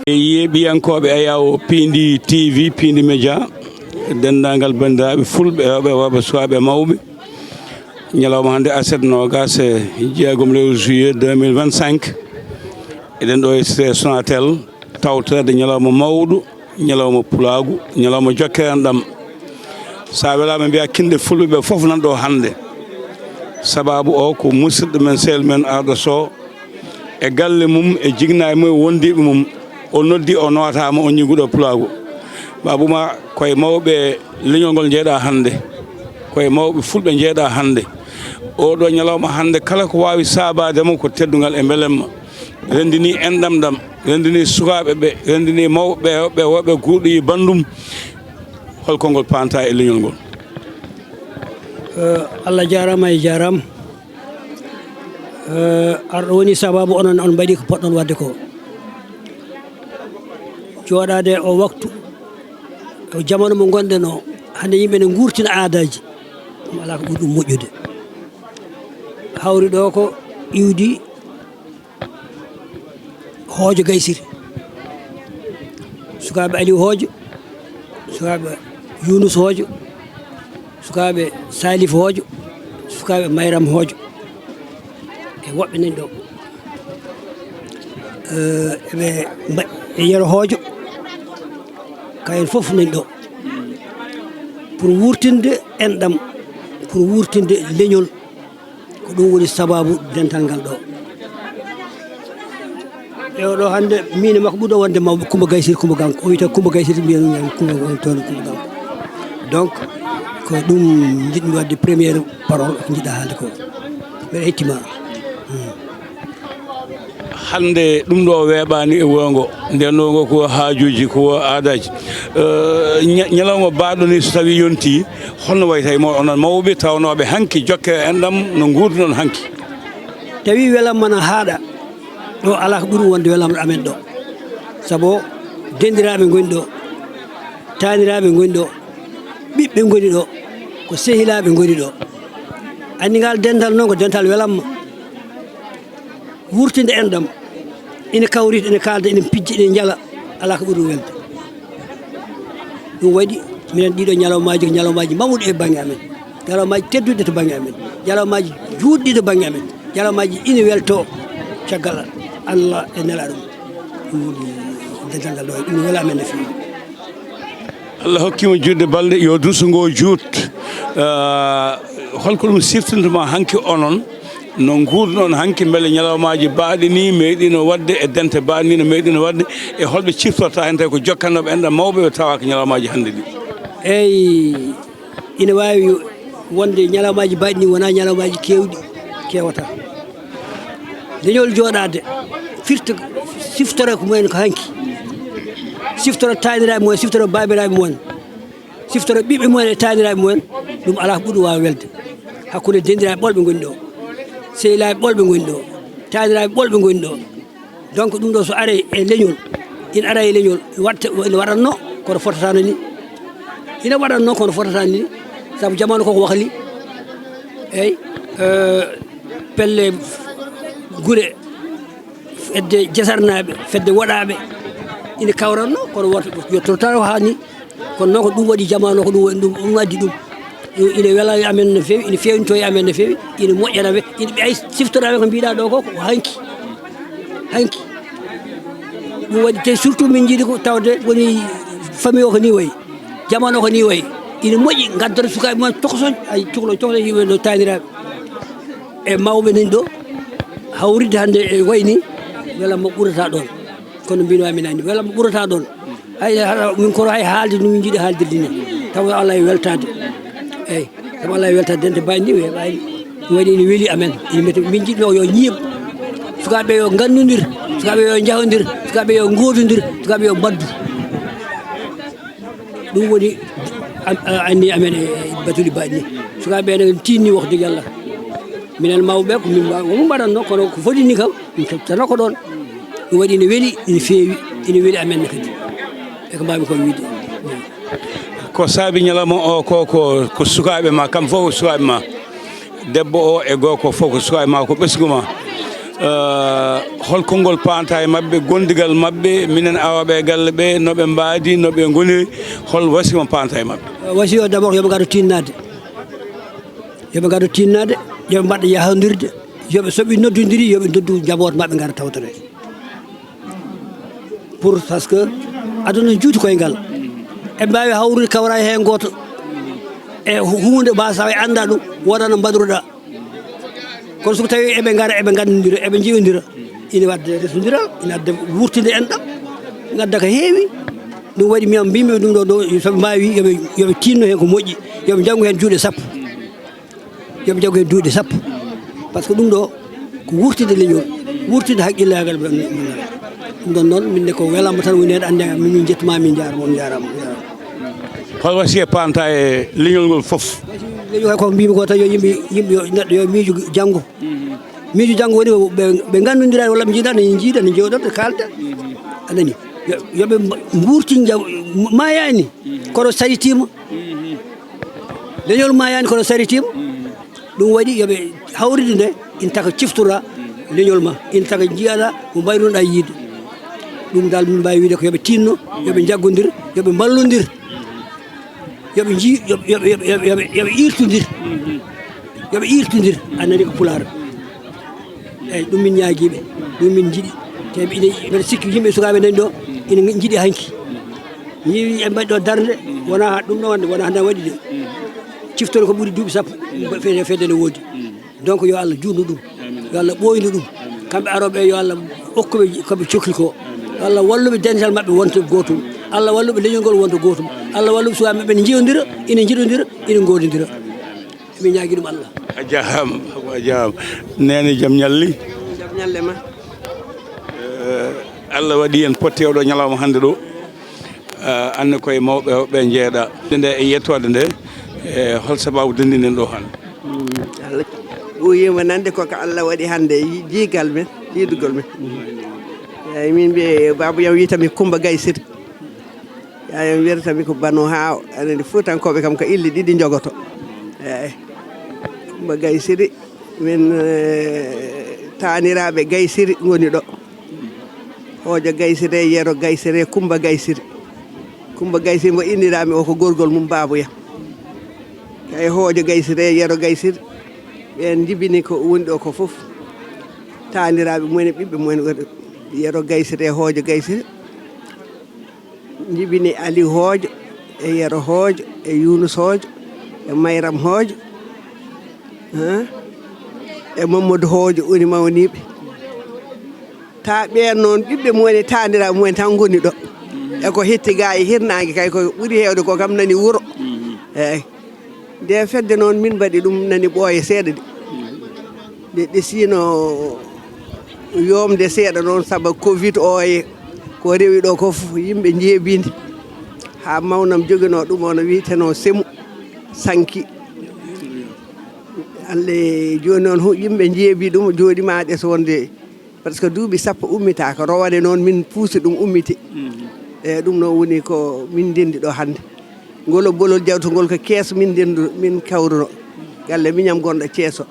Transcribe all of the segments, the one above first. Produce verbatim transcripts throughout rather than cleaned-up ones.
Yeeɓiyankooɓe Ayaawo Piindi T V, Piindi Média, denndaangal banndiraaɓe fulɓe, rewɓe e worɓe, sukaaɓe e mawɓe, ñalawma hannde aset noogaas e jeegom lewru juillet deux mille vingt-cinq, eɗen ɗo e Cité Sonatel, tawtoreede ñalawma mawɗo, ñalawma pulaagu, ñalawma jokkere enɗam. So a welaama mbiyaa kinɗe fulɓe ɓe fof nan ɗo hannde. Sabaabu o ko musidɗo men, sehil men arɗo Sow, e galle mum, e jiknaaɓe mum, e wondiiɓe mum. O noddi, o nootaama, o ñiigu ɗo pulaagu. Baaba Umaar, ko e mawɓe leñol ngol njeeɗaa hannde, ko e mawɓe fulɓe njeeɗaa hannde. Oo ɗo ñalawma hannde, kala ko waawi saabaade mo ko teddungal e mbelemma. Renndini enɗam ɗam, renndini sukaaɓe ɓe, renndini mawɓe ɓe, worɓe guurɗo yi banndum. Hol konngol paanta e leñol ngol? Eh, Allah jaaraama e jaaraama. Eh, arɗo woni sabaabu onon, on mbaɗi ko poɗɗon waɗde ko. Jooɗaade o waktu, o jamanu mo ngonɗen o, hannde yimɓe ne nguurtina aadaaji. Ɗum alaa ko ɓuri ɗum moƴƴude. Hawri ɗo ko iwdi Hoojo Gaysiri, sukaaɓe Aliw Hoojo, sukaaɓe Yunus Hoojo, sukaaɓe Salif Hoojo, sukaaɓe Mayram Hoojo, e woɓɓe nani ɗo. Eh, eɓe mba- e Yero Hoojo, kayen fof nani ɗo, pour wurtinde enɗam, pour wurtinde leñol. Ko ɗum woni sabaabu dental ngal ɗo. E oɗo hannde, miin e makko ɓurɗo wonde mawɓe, Coumba Gaye Siri, Coumba Ganko. O wiyetee Coumba Gaye Siri, mbiyen Coumba Ganko, toon Coumba Ganko. Donc, ko ɗum njiɗmi waɗde première parole ko njiɗɗaa haalde ko. Mbeɗa hettima. Hmm. Hannde ɗum ɗo weeɓaani e wuro ngo, nden ɗo ngo ko haajuuji, ko aadaaji. Eh, ña- ñalawma baaɗo ni so tawii yontii, holno wayata e mon onon mawɓe tawnooɓe hanki jokke enɗam no nguurduɗon hanki? Tawi welamma na haaɗa, ɗo alaa ko ɓuri wonde welamma amen ɗo. Sabu dendiraaɓe ngoni ɗo, taaniraaɓe ngoni ɗo, ɓiɓɓe ngoni ɗo, ko sehilaaɓe ngoni ɗo. Anndi ngal dental noon ko dental welamma. Wurtinde enɗam, ina kawrita, ina kaalda, ina pijja, ina njala, alaa ko ɓuri ɗum welde. Ɗum waɗi minen ɗiɗo ñalawmaaji ko ñalawmaaji mawɗi e bannge amen, ñalawmaaji tedduɗi to bannge amen, ñalawmaaji juutɗi to bannge amen, ñalawmaaji ina weltoo caggal Allah e nelaaɗo mum. Ɗum woni dental ngal ɗo, ɗum wela amen no feewi. Allah hokkima juutde balɗe, yo duuso ngo juut. Eh, holko ɗum siftintuma hanki onon no nguurduɗon hanki, mbele ñalawmaaji baaɗi ni meeɗino waɗde e dente baaɗe ni no meeɗino waɗde, e holɓe ciftorta heen tawi ko jokkannooɓe enɗam mawɓe ɓe tawaaka ñalawmaaji hannde ɗi? Eyi, ina waawi wonde ñalawmaaji baaɗi ni wonaa ñalawmaaji keewɗi, keewata. Leñol jooɗaade, firta, siftora ko mumen ko hanki, siftora taaniraaɓe mumen, siftora baabiraaɓe mumen, siftora ɓiɓɓe mumen e taaniraaɓe mumen, ɗum alaa ko ɓuri ɗum waawi welde. Hakkunde dendiraaɓe ɓolɓe ngoni ɗo, sehilaaɓe ɓolɓe ngoni ɗo, taaniraaɓe ɓolɓe ngoni ɗo. Donc ɗum ɗo so arii e leñol, ina ara e leñol, waɗta, ina waɗatno kono fotataano ni. Ina waɗatno kono fotataano ni, sabu jamaanu koko wakli. Eyi, eh, pelle gure, fedde jesarnaaɓe, fedde woɗaaɓe, ina kawratno kono wota yettoto tan haa ni. Kono noon ko ɗum waɗi jamaanu o, ko ɗum waɗi ɗum, ɗum addi ɗum. Ina wela e amen no feewi, ina feewnitoo e amen no feewi, ina moƴƴana amen, ina ɓe ay siftora amen ko mbiɗa ɗo ko, ko hanki, hanki. Ɗum waɗi te surtout min njiɗi ko tawde woni famille o ko ni wayi, jamaanu o ko ni wayi. Ina moƴƴi ngaddata sukaaɓe mum tokosoñ, ay cuklo tokosoñ yimɓe no taaniraaɓe e mawɓe nan ɗo, hawridde hannde e wayi ni, welamma ɓurata ɗoon. Kono mbino amin anndi welamma ɓurata ɗoon. Hay hara min kono hay haalde no min njiɗi haaldirde ni. Tawa Allah e weltaade. Eyi, tawa Allah e weltaade dente mbaɗi ni weeɓaani. Ɗum waɗi ina weli amen. Ina mbiyata min njiɗno yo ñiiɓ. Sukaaɓe yo nganndodir, sukaaɓe yo njahondir, sukaaɓe yo ngoododir, sukaaɓe yo mbaɗdu. Ɗum woni an- a- anni amen e e batuɗi mbaɗi ni. Sukaaɓe ene tinni wax dëgg Yàlla. Minen mawɓe ko min mba- ko min mbaɗatno kono ko foti ni kam min keɓtata ko ɗoon. Ɗum waɗi ene weli, ene feewi, ene weli amen ne kadi. E ko mbawmi kon wiide. Ko saabi ñalawma o ko, ko, ko sukaaɓe ma, kam fof ko sukaaɓe ma. Debbo o e gorko fof ko sukaaɓe ma, ko ɓesngu ma. Eh, hol konngol paanta e maɓɓe, gondigal maɓɓe, minen awooɓe e galle ɓe, no ɓe mbaadi, no ɓe ngoni, hol wasiya mo paanta e maɓɓe? Wasiya o, d'abord, yo ɓe ngaro tinnaade. Yo ɓe ngaro tinnaade, yo ɓe mbaɗa yahondirde, yo ɓe, so ɓe noddondiri, yo ɓe noddu njaboot maɓɓe ngara tawtore. Pour, parce que aduna juuti koye ngal. Eɓe mbaawi hawrude kawra heen gooto. E hu-, huunde mbaasa e annda ɗum, wonana mbaɗruɗa. Kono so ko tawi eɓe ngara, eɓe nganndondira, eɓe njiyondira, ina wadde resondiral, ina adda wurtinde enɗam, ina adda ko heewi. Ɗum waɗi min mbimi ɗum ɗo, ɗo, so ɓe mbaawi, yo ɓe, yo ɓe tinno heen ko moƴƴi, yo ɓe njanngu heen duuɗe sappo. Yo ɓe njanngu heen duuɗe sappo. Parce que ɗum ɗo ko wurtinde leñol, wurtinde haqqillaagal. Ɗum ɗon noon, min ne ko welamma tan woni heen, annde min, min njettuma, min njaarama, on njaarama, on njaarama. Hol wasiya paanta e leñol ngol fof? Leñol ko mbimi ko tan, yo yimɓe, yimɓe, yo neɗɗo yo miijo janngo. Miijo janngo woni ko ɓe, ɓe nganndondira, walla ɓe njiiɗa, ne njiiɗa, ne njewta, ne kaalda. A nani? Yo, yo ɓe mba-, mbuurtin jam-, maayaani, kono saritiima. Leñol maayaani, kono saritiima. Ɗum waɗi yo ɓe hawride nde, ina taka ciftora leñol ma, ina taka njiyaɗa ko mbayrunoɗa yiide. Ɗum dal min mbaawi wiide ko yo ɓe tinno, yo ɓe njaggondir, yo ɓe mballondir, yo ɓe nji-, yo ɓe, yo ɓe, yo ɓe, yo ɓe, yo ɓe iirtondir. Yo ɓe iirtondir, a nani ko Pulaar. Eyyi, ɗum min ñaagiiɓe, ɗum min njiɗi. Te ɓe ina, mbeɗa sikki yimɓe sukaaɓe nani ɗo, ina njiɗi hanki. Ñiwi e mbaɗi ɗo darnde, wona ha-, ɗum ɗo wonde, wona hannde waɗi de. Ciftoro ko ɓuri duuɓi sappo, fedde, fedde ne woodi. Donc yo Allah juutnu ɗum, yo Allah ɓooynu ɗum. Kamɓe arooɓe, yo Allah okku ɓe ko ɓe cokli ko. Yo Allah wallu ɓe, dental maɓɓe wonta gootum. Allah wallu ɓe, leñol ngol wonta gootum. Allah wallu ɓe, sukaaɓe maɓɓe ne njiyondira, ina njiɗondira, ina ngoodondira. Min ñaagi ɗum Allah. A jaaraama, a jaaraama. Neene, jam ñalli. Jam ñalle ma. Eh, Allah waɗi en potti e oɗo ñalawma hannde ɗo. Eh, anne koye mawɓe ɓe njeeɗa. Nde e yettoode nde, eh, hol sababu denndinen ɗo hannde? Mm, Allah ɓooyima nande ko ko Allah waɗi hannde, yi-, jiigal men, yiidugol men. Eyyi, min mbiye, baaba yam wiyata mi Kumba Gaye Siri. Yaya wiyata mi ko Bano Haaw, aɗa anndi Fuutankooɓe kam ko ille ɗiɗi njogoto. Eyyi. Kumba Gaye Siri, min, eh, taaniraaɓe Gaye Siri ngoni ɗo. Hoojo Gaye Siri, Yero Gaye Siri, Kumba Gaye Siri. Kumba Gaye Siri mo inniraami o ko gorgol mum baabuya. Kay Hoojo Gaye Siri, Yero Gaye Siri, ɓeen njibini ko woni ɗo ko fof. Taaniraaɓe mumen e ɓiɓɓe mumen, Yero Gaye Siri, Hoojo Gaye Siri. Njibini Ali Hoojo, e Yero Hoojo, e Yunus Hoojo, e Mayram Hoojo, ha? E Mamadou Hoojo, woni mawniiɓe. Ta ɓeen noon, ɓiɓɓe mumen e taaniraaɓe mumen tan ngoni ɗo. E ko hetti gaa e hirnaange kay, ko ɓuri heewde ko kam nani wuro. Eeyi. Nde fedde noon, min mbaɗi ɗum nani ɓooya seeɗa de. Nde ɗesino yoomde seeɗa noon, sabu covid o e ko rewi ɗo ko fof, yimɓe njeebiinde. Haa mawnam joginoo ɗum, o no wiyetenoo Semu, sanki. Allah, jooni noon, hu-, yimɓe njeebii ɗum, jooɗi ma ɗes wonde. Par ce que duuɓi sappo ummitaaka, rowane noon min puusi ɗum ummiti. Mhm. Eeyi, ɗum noon woni ko min ndenndi ɗo hannde. Ngol o bolol jawtungol ko kees min ndendu, min kawruno. Galle miñam gonɗo Cees o.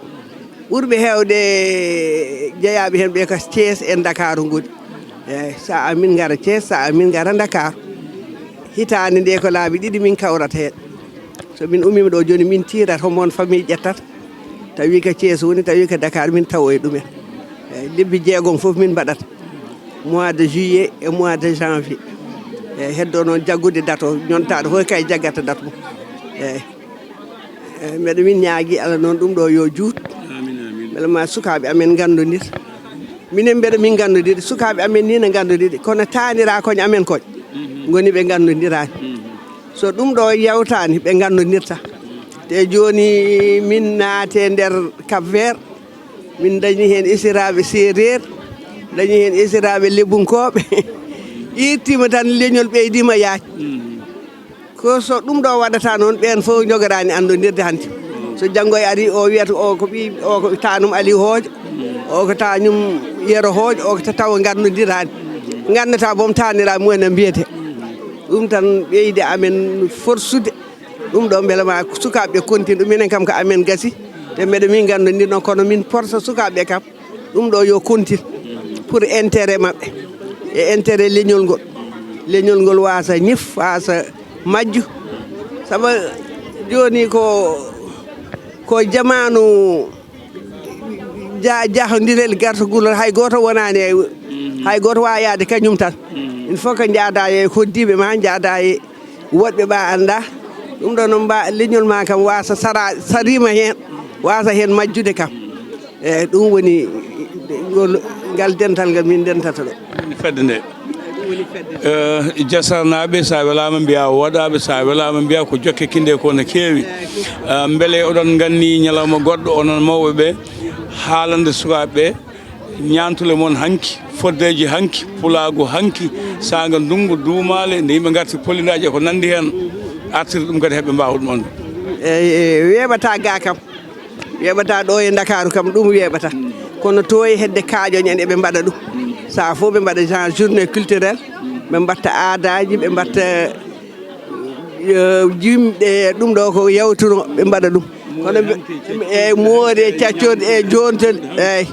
Ɓurɓe heewde jeyaaɓe heen ɓe ko Cees e Ndakaaru ngoni. Eeyi, sa'a min ngara Cees, sa'a min ngara Ndakaaru. Hitaande nde ko laabi ɗiɗi min kawrata heen. So min ummiima ɗo jooni, min tiirat homo on famille ƴettata, tawi ko Cees woni, tawi ko Dakar, min tawoya ɗumen. Eeyi, lebbi jeegom fof min mbaɗata, mois de juillet e mois de janvier. Eeyi, heddo noon jaggude date o, ñontaɗo fof kay jaggata date mum. Eeyi. Eeyi, mbeɗa min ñaagi Allah noon ɗum ɗo yo juut. Amin, amin. Mbele ma sukaaɓe amen nganndondir. Minen mbeɗa min nganndondir, sukaaɓe amen ni ne nganndondir, kono taaniraakoñ amen koñ ngoni ɓe nganndondiraani. So ɗum ɗo yawtaani, ɓe nganndondirta. Te jooni min naate nder Cap Vert, min dañi heen esiraaɓe seereer, dañi heen esiraaɓe lebunkooɓe. Iirtiima tan, leñol ɓeydiima yaaj. Ko so ɗum ɗo waɗata noon, ɓeen fof njogoraani anndondirde hannde. So janngo e ari, o wiyata o ko ɓii, o ko taanum Aliou Hoojo, o ko taanum Yero Hoojo, o ko ta-, tawa nganndondiraani. Nganndata boom taaniraaɓe mumen no mbiyetee. Ɗum tan ɓeydi amen forsude. Ɗum ɗo mbele ma sukaaɓe ɓe kontin ɗum. Minen kam ko amen gasi. Te mbeɗa min nganndondirno, kono min porsa sukaaɓe ɓe kam. Ɗum ɗo yo kontin pour intérêt maɓɓe e intérêt leñol ngol. Leñol ngol waasa ñif, waasa majju. Saba jooni ko, ko jamaanu ja-, jahondirel gartugol, hay gooto wonaani e, hay gooto waawa yahde kañum tan. Il faut que njaada e hoɗdiiɓe ma, njaada e woɗɓe ɓa annda. Ɗum ɗo noon mba-, leñol ma kam waasa sara-, sariima heen, waasa heen majjude kam. Eeyi, ɗum woni ngol, ngal dental ngal min dentata ɗo. Woni fedde nde. Eh, Jasarnaaɓe, so a welaama mbiya woɗaaɓe, so a welaama mbiya ko jokke kinde ko no keewi. Eh, mbele oɗon nganni ñalawma goɗɗo, onon mawɓe ɓe, haalande sukaaɓe ɓe, ñaantule mon hanki, foddeeji hanki, pulaagu hanki, saanga ndunngu, duumaale, nde yimɓe ngarti pollinaaji e ko nanndi heen, artirde ɗum kadi heɓe mbaawa ɗum anndude. Eeyi, weeɓataa ga kam. Weeɓataa ɗo e Ndakaaru kam, ɗum weeɓataa. Kono to e hedde kaaƴoñ en eɓe mbaɗa ɗum. Sahaa fof ɓe mbaɗa genre journée culturelle, ɓe mbatta aadaaji, ɓe mbatta, eh, yimɓe, ɗum ɗo ko yawturo, ɓe mbaɗa ɗum. Kono ɓe, e moori, e caccorɗi, e joontol, eeyi.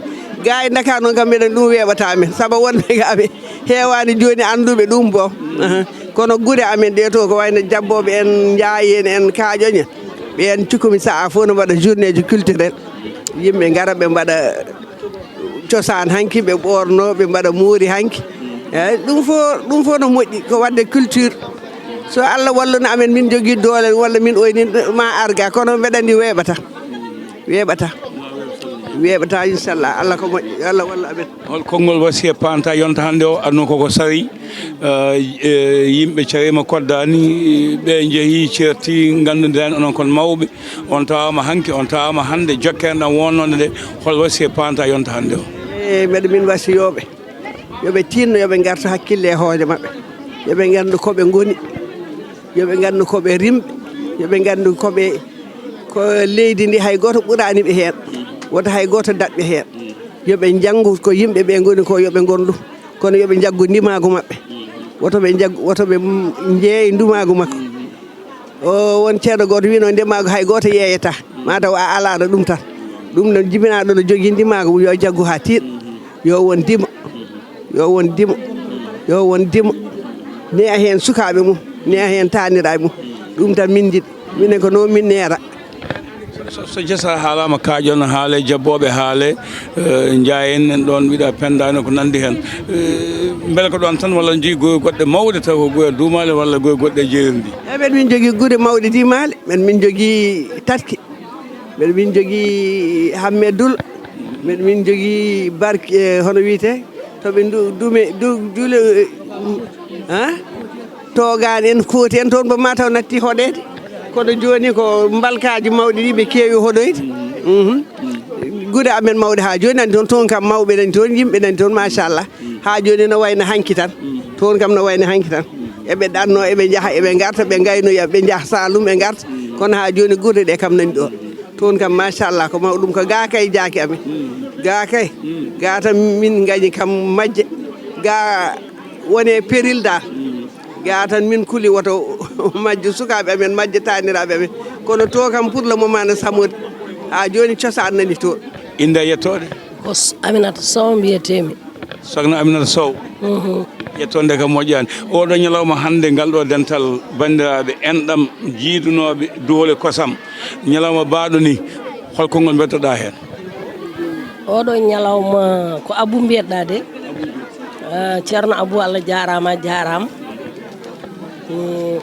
Ga e Ndakaaru noon kam, mbiɗen ɗum weeɓataa men, sabu wonɓe ga ɓe heewaani jooni annduɓe ɗum bo. Aha. Kono gure amen ɗe to, ko wayno Jabbooɓe en, Njaayi en, en Kaaƴoñ en, ɓeen cukkumi sahaa fof no mbaɗa journée ji culturelle. Yimɓe ngara, ɓe mbaɗa cosaan hanki, ɓe ɓoorno, ɓe mbaɗa moori hanki. Eeyi, ɗum fof, ɗum fof no moƴƴi, ko waɗde culture. So Allah walluno amen, min njogii doole walla min oynin, ma ar ga, kono mbeɗa anndi weeɓata. Weeɓata. Weeɓata, inchallah. Allah ko moƴƴi, yo Allah wallu amen. Hol konngol wasiya panta yonta hannde o, aduna koko sawi, eh, eh, yimɓe cariima koddaani, ɓe njehi ceerti, nganndudirani onon kon mawɓe, on tawaama hanki, on tawaama hannde, jokkere ɗam wonnode nde, hol wasiya panta yonta hannde o? Eh, mbeɗa min wasiyooɓe, yo ɓe tinno, yo ɓe ngarta hakkille e hoore maɓɓe, yo ɓe nganndu ko ɓe ngoni, yo ɓe nganndu ko ɓe rimɓe, yo ɓe nganndu ko ɓe, ko leydi ndi hay gooto ɓuraani ɓe heen, wota hay gooto daɗ ɓe heen. Yo ɓe njanngu ko yimɓe ɓe ngoni ko, yo ɓe ngondu, kono yo ɓe njaggu ndimaagu maɓɓe. Woto ɓe njaggu, woto ɓe, mm, njeey ndimaagu makko. O won ceerno gooto wino ndimaagu hay gooto yeeyata, mataw a alaano ɗum tan. Ɗum noon jibinaaɗo no jogii ndimaagu, yo jaggu haa tiiɗ, yo won dimo, yo won dimo, yo won dimo. Ne a heen sukaaɓe mum, ne a heen taaniraaɓe mum. Ɗum tan min njiɗi. Minen ko noon min neera. So, so Jesa haalaama, Kaaƴon haale, Jabbooɓe haale, eh, Njaayen en ɗoon, mbiɗa Penndaani ko nanndi heen. Eh, mbele ko ɗoon tan walla njii goy goɗɗe mawɗe taw ko goy duumaale walla goy goɗɗe jeerndi? Eeyi, mbeɗa min njogii gure mawɗe diimaale, mbeɗa min njogii Tatki, mbeɗa min njogii Hammee Dul, mbeɗa min njogii Barki, eh, hono wiyetee, to ɓe ndu-, dume, du-, jule, eh, ah? Toogaan en, kooti en toon, bo mataw natti hoɗeede. Kono jooni ko mbalkaaji mawɗi ɗi ɓe keewi hoɗoyde. Mhm. Gure amen mawɗe haa jooni nani toon, toon kam mawɓe nani toon, yimɓe nani toon, machallah. Haa jooni no wayno hanki tan. Toon kam no wayno hanki tan. Eɓe ɗanno, eɓe njaha, eɓe ngarta, ɓe ngaynoya, ɓe njaha Saalum, ɓe ngarta. Kono haa jooni gure ɗe kam nani ɗo. Toon kam machallah ko mawɗum, ko ga kay jaaki amen. Ga kay. Ga tan min ngañi kam majje. Ga wone peril dal. Ga tan min kuli woto majjo sukaaɓe amen, majjo taaniraaɓe amen. Kono to kam pour le moment no samude. Haa jooni cosaan nani to. Innde e yettoode? Ko s-, Aminata Sow mbiyetee-mi. Sokhna Aminata Sow. Mhm. Yettoode nde kam moƴƴaani. Oɗo ñalawma hannde ngal ɗo dental banndiraaɓe enɗam jiidunooɓe doole kosam. Ñalawma baaɗo ni, hol konngol mbettoɗaa heen? Oɗo ñalawma ko Abou mbiyetɗaa de. Ah, Ceerno Abou, Allah jaaraama, a jaaraama. Mm,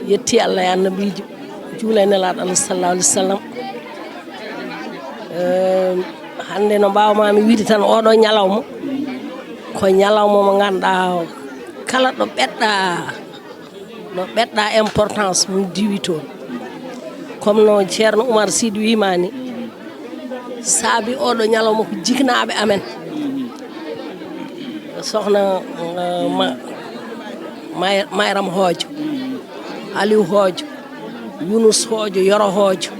yetti Allah e Annabiijo, juula e Nelaaɗo Allah sallallahu alaihi wasallam. Eh, hannde no mbaawmaa mi wiide tan oɗo ñalawma, ko ñalawma mo ngannduɗaa kala ɗo ɓeɗɗa, ɗo ɓeɗɗa importance mum diwi toon. Comme no Ceerno Oumar Sy wiima ni, saabi oɗo ñalawma ko jiknaaɓe amen. Sokhna, eh, Ma-, May-, Mayram Hoojo, Aliou Hoojo, Younouss Hoojo, Yoro Hoojo.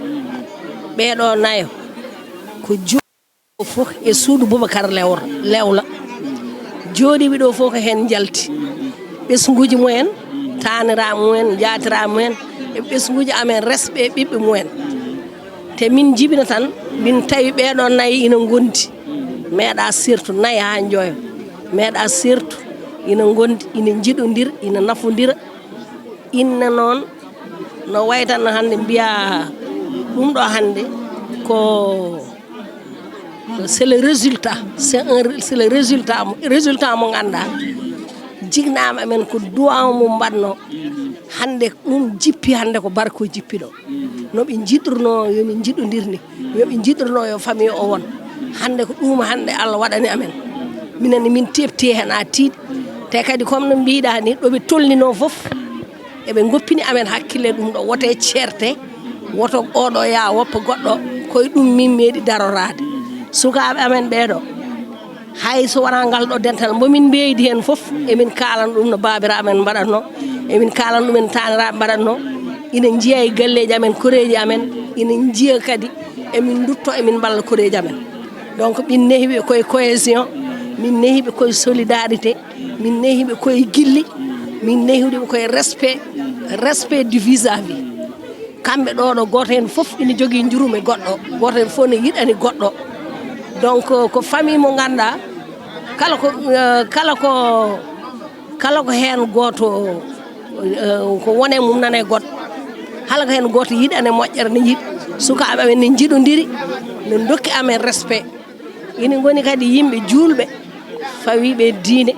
Ɓeeɗo nayo ko jo-, fof e suudu Boubacar Lewra, Lewla. Jooɗiiɓe ɗo fof ko heen njalti. Ɓesnguuji mumen, taaniraaɓe mumen, njaatiraaɓe mumen, e ɓesnguuji amen, resɓe e ɓiɓɓe mumen. Te min njibina tan, min tawi ɓeeɗo nayi ina ngondi. Meeɗa sirtu nayi haa njoyo. Meeɗa sirtu ina ngondi, ina njiɗondira, ina nafondira. Inna noon no waytanno hannde mbiya ɗum ɗo hannde ko c'est le résultat, c'est un c'est le résultat mo résultat mo ngannduɗaa jignaama amen ko duwaaw mo mbaɗno hannde ɗum jippi hannde ko barko jippi ɗo. No ɓe njiɗruno yo min njiɗondir ni, yo ɓe njiɗruno yo famille o won. Hannde ko ɗum hannde Allah waɗani amen. Minen ne min teɓti heen haa tiiɗi. Te kadi comme no mbiɗa ni ɗo ɓe tolnino fof eɓe goppini amen hakkille ɗum ɗo wote certe woto oɗo ya woppa goɗɗo koye ɗum min meeɗi daroraade. Sukaaɓe amen ɓeeɗo hay so wonaa ngal ɗo dental mbo min mbeeydi heen fof emin kaalana ɗum no baabiraaɓe men mbaɗatno, emin kaalana ɗumen taaniraaɓe mbaɗatno. Ina njiya e galleeji amen koreeji amen, ina njiya kadi emin ndutto emin mballa koreeji amen. Donc min nehiɓe koye cohésion, min nehiɓe koye solidarité, min nehiɓe koye gilli, min nehiɓe koye respect, respect du vis-à-vis. Kamɓe ɗo ɗo gooto heen fof ina jogii njurum e goɗɗo, gooto heen fof ne yiɗani goɗɗo. Donc ko famille mo ngannduɗaa kala ko eh, kala ko kala ko heen gooto eh, ko wone mum nana e goɗɗo. Kala ko heen gooto yiɗani moƴƴere ne yiɗi. Sukaaɓe amen ne njiɗondiri, ne ndokki amen respect. Ina ngoni kadi yimɓe juulɓe, fawiiɓe e diine,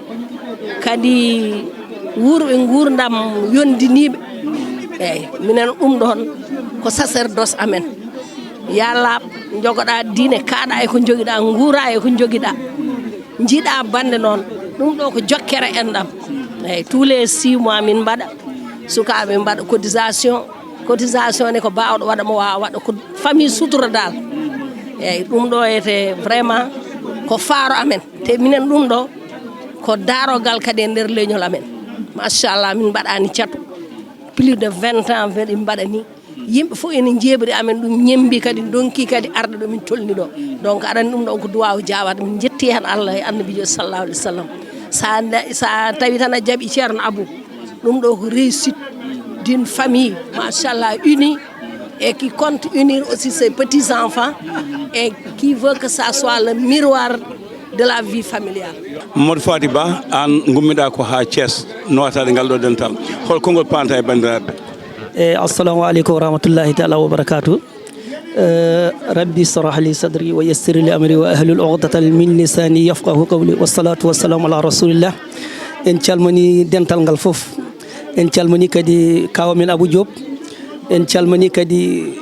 kadi wuurɓe nguurndam yondiniiɓe. Eeyi, minen ɗum ɗoon ko sacerdoce amen. Yaa laaɓ, njogoɗaa diine, kaaɗaa e ko njogiɗaa, nguuraa e ko njogiɗaa. Njiiɗaa bannde noon, ɗum ɗo ko jokkere enɗam. Eeyi, tous les six mois min mbaɗa, sukaaɓe mbaɗa cotisation. Cotisation ne ko baawɗo waɗa mo waawa waɗa ko famille sutura dal. Eeyi, ɗum ɗo ete vraiment ko faaro amen. Te minen ɗum ɗo ko daarogal kadi e nder leñol amen. Machallah, min mbaɗani catu plus de vingt ans mbeɗa mbaɗa ni. Yimɓe fof ene njeeɓri amen ɗum ñembi kadi donki kadi arde ɗo min tolni ɗo. Donc aɗani ɗum ɗo ko duwaw jawata, min jetti hen Allah e annabijo sallallahu alaihi wasallam. Sa, sa tawi tan a jaaɓi Ceerno Abou, ɗum ɗo ko réussite d'une famille, machallah, unie et qui compte unir aussi ses petits enfants et qui veut que ça soit le miroir de la vie familiale. Mamadou Fati Ba, an gummiɗa ko ha Thiès, nowataɗe ngal ɗo dental, hol konngol panta e bandiraɓe? E assalamu aleykum wa rahmatullahi taala wa barakatuh. Eh, rabbi israh li sadri wa yassir li amri wa ahlul uqdatan min lisani yafqahu qawli, wassalatu wassalamu ala rasulillah. En calmini dental ngal fof. En calmini kadi kaw men Abou Diop. En calmini kadi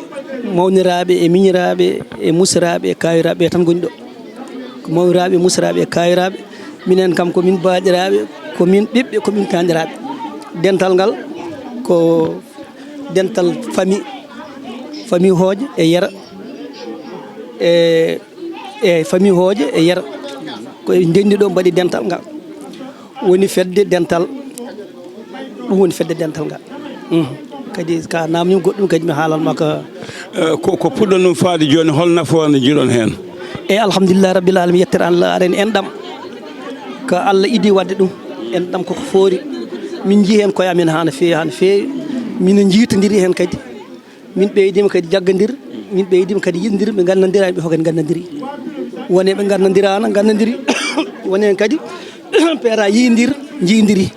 mawniraaɓe e miñiraaɓe e musiraaɓe e kaawiraaɓe ɓe tan ngoni ɗo. Ko mawniraaɓe, musiraaɓe e kaawiraaɓe. Minen kam ko min baaɗiraaɓe, ko min ɓiɓɓe, ko min taaniraaɓe. Dental ngal ko dental famille, famille Hooƴe e Yero e, e famille Hooƴe e Yero. Ko e ndenndi ɗo mbaɗi dental ngal. Woni fedde dental, ɗum woni fedde dental ngal. Mhm. Kadi ka namni goɗɗum kadi mi haalan ma ka. Eh, ko, ko puɗɗon ɗum faade jooni, hol nafoore nde jiɗon heen? E alhamdulillahi rabbil alamin, yettere Allah aɗen enɗam. Ko Allah idi wadde ɗum, enɗam koko foori. Min njii heen koye amen hano feewi, hano feewi. Min njiitodiri heen kadi. Min ɓeydima kadi jaggandir, min ɓeydima kadi yiɗondir, ɓe gandandira, ɓe fof kadi gandandiri. Wone ɓe gandandiraano, gandandiri. Wone kadi peera yiindir, jiindiri.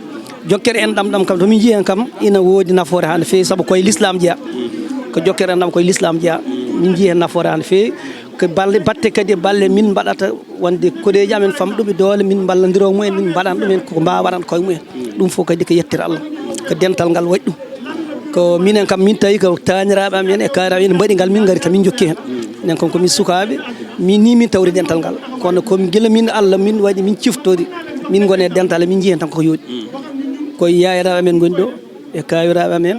Jokkere enɗam ɗam kam, to min njii heen kam, ina woodi nafoore hano feewi, sabu koye l'islam jeya. Ko jokkere enɗam koye l'islam jeya. Min njii heen nafoore hano feewi. Ko balle batte kadi, balle min mbaɗata wonde koreeji amen famɗuɓe doole, min mballondiro mumen, min mbaɗan ɗumen ko mbaawaɗan koye mumen. Ɗum fof kadi ko yettere Allah. Ko dental ngal waɗi ɗum. Ko minen kam, min tawi ko taaniraaɓe amen e kaaraaɓe en mbaɗi ngal, min ngari tan min jokki heen. Minen kam ko min sukaaɓe, min ni min tawri dental ngal. Kono ko gila min Allah min waɗi, min ciftori, min ngoni e dental, min njii heen tan ko yooɗi. Ko yaayiraaɓe amen ngoni ɗo, e kaawiraaɓe amen,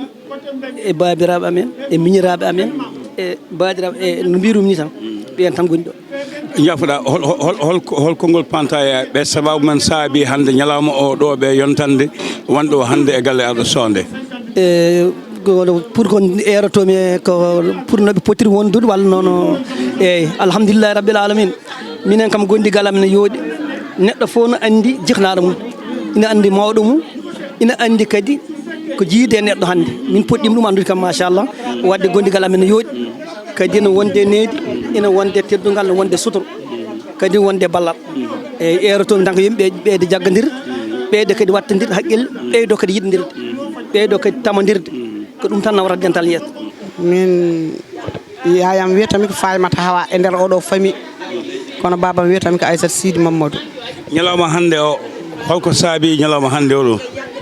e baabiraaɓe amen, e miñiraaɓe amen, e baaɗiraaɓe, e no mbirum ni tan, ɓeen tan ngoni ɗo. Jaafoɗa, hol, hol, hol, hol konngol panta e ɓe sababu men saabi hannde ñalawma o ɗo ɓe yontande wonɓe o hannde e galle Arɗo Soonde? E, ko, pour ko erotomi e ko pour no ɓe potiri wondude walla nono. Eyyi, alhamdulillahi rabbil alamin. Minen kam gondigal amen ne yooɗi. Neɗɗo fof no anndi jiknaaɗo mum. Ina anndi mawɗo mum. Ina anndi kadi ko jiide e neɗɗo hannde. Min puɗɗiima ɗum anndude kam, machallah. Wadde gondigal amen ne yooɗi. Kadi ina wonde needi, ina wonde teddungal, ina wonde sutura. Kadi wonde ballal. Eeyi, eerotoomi tan ko yimɓe ɓeyde jaggondir, ɓeyde kadi wattondir haqqille, ɓeydo kadi yiɗondirde, ɓeydo kadi tamondirde. Ko ɗum tan nawata dental yeeso. Min, yaayam wiyatami ko Faymata Hawa e nder oɗo famille. Kono baabam wiyatami ko Aysata Sidi Mamadou. Ñalawma hannde o, holko saabi ñalawma hannde o ɗo?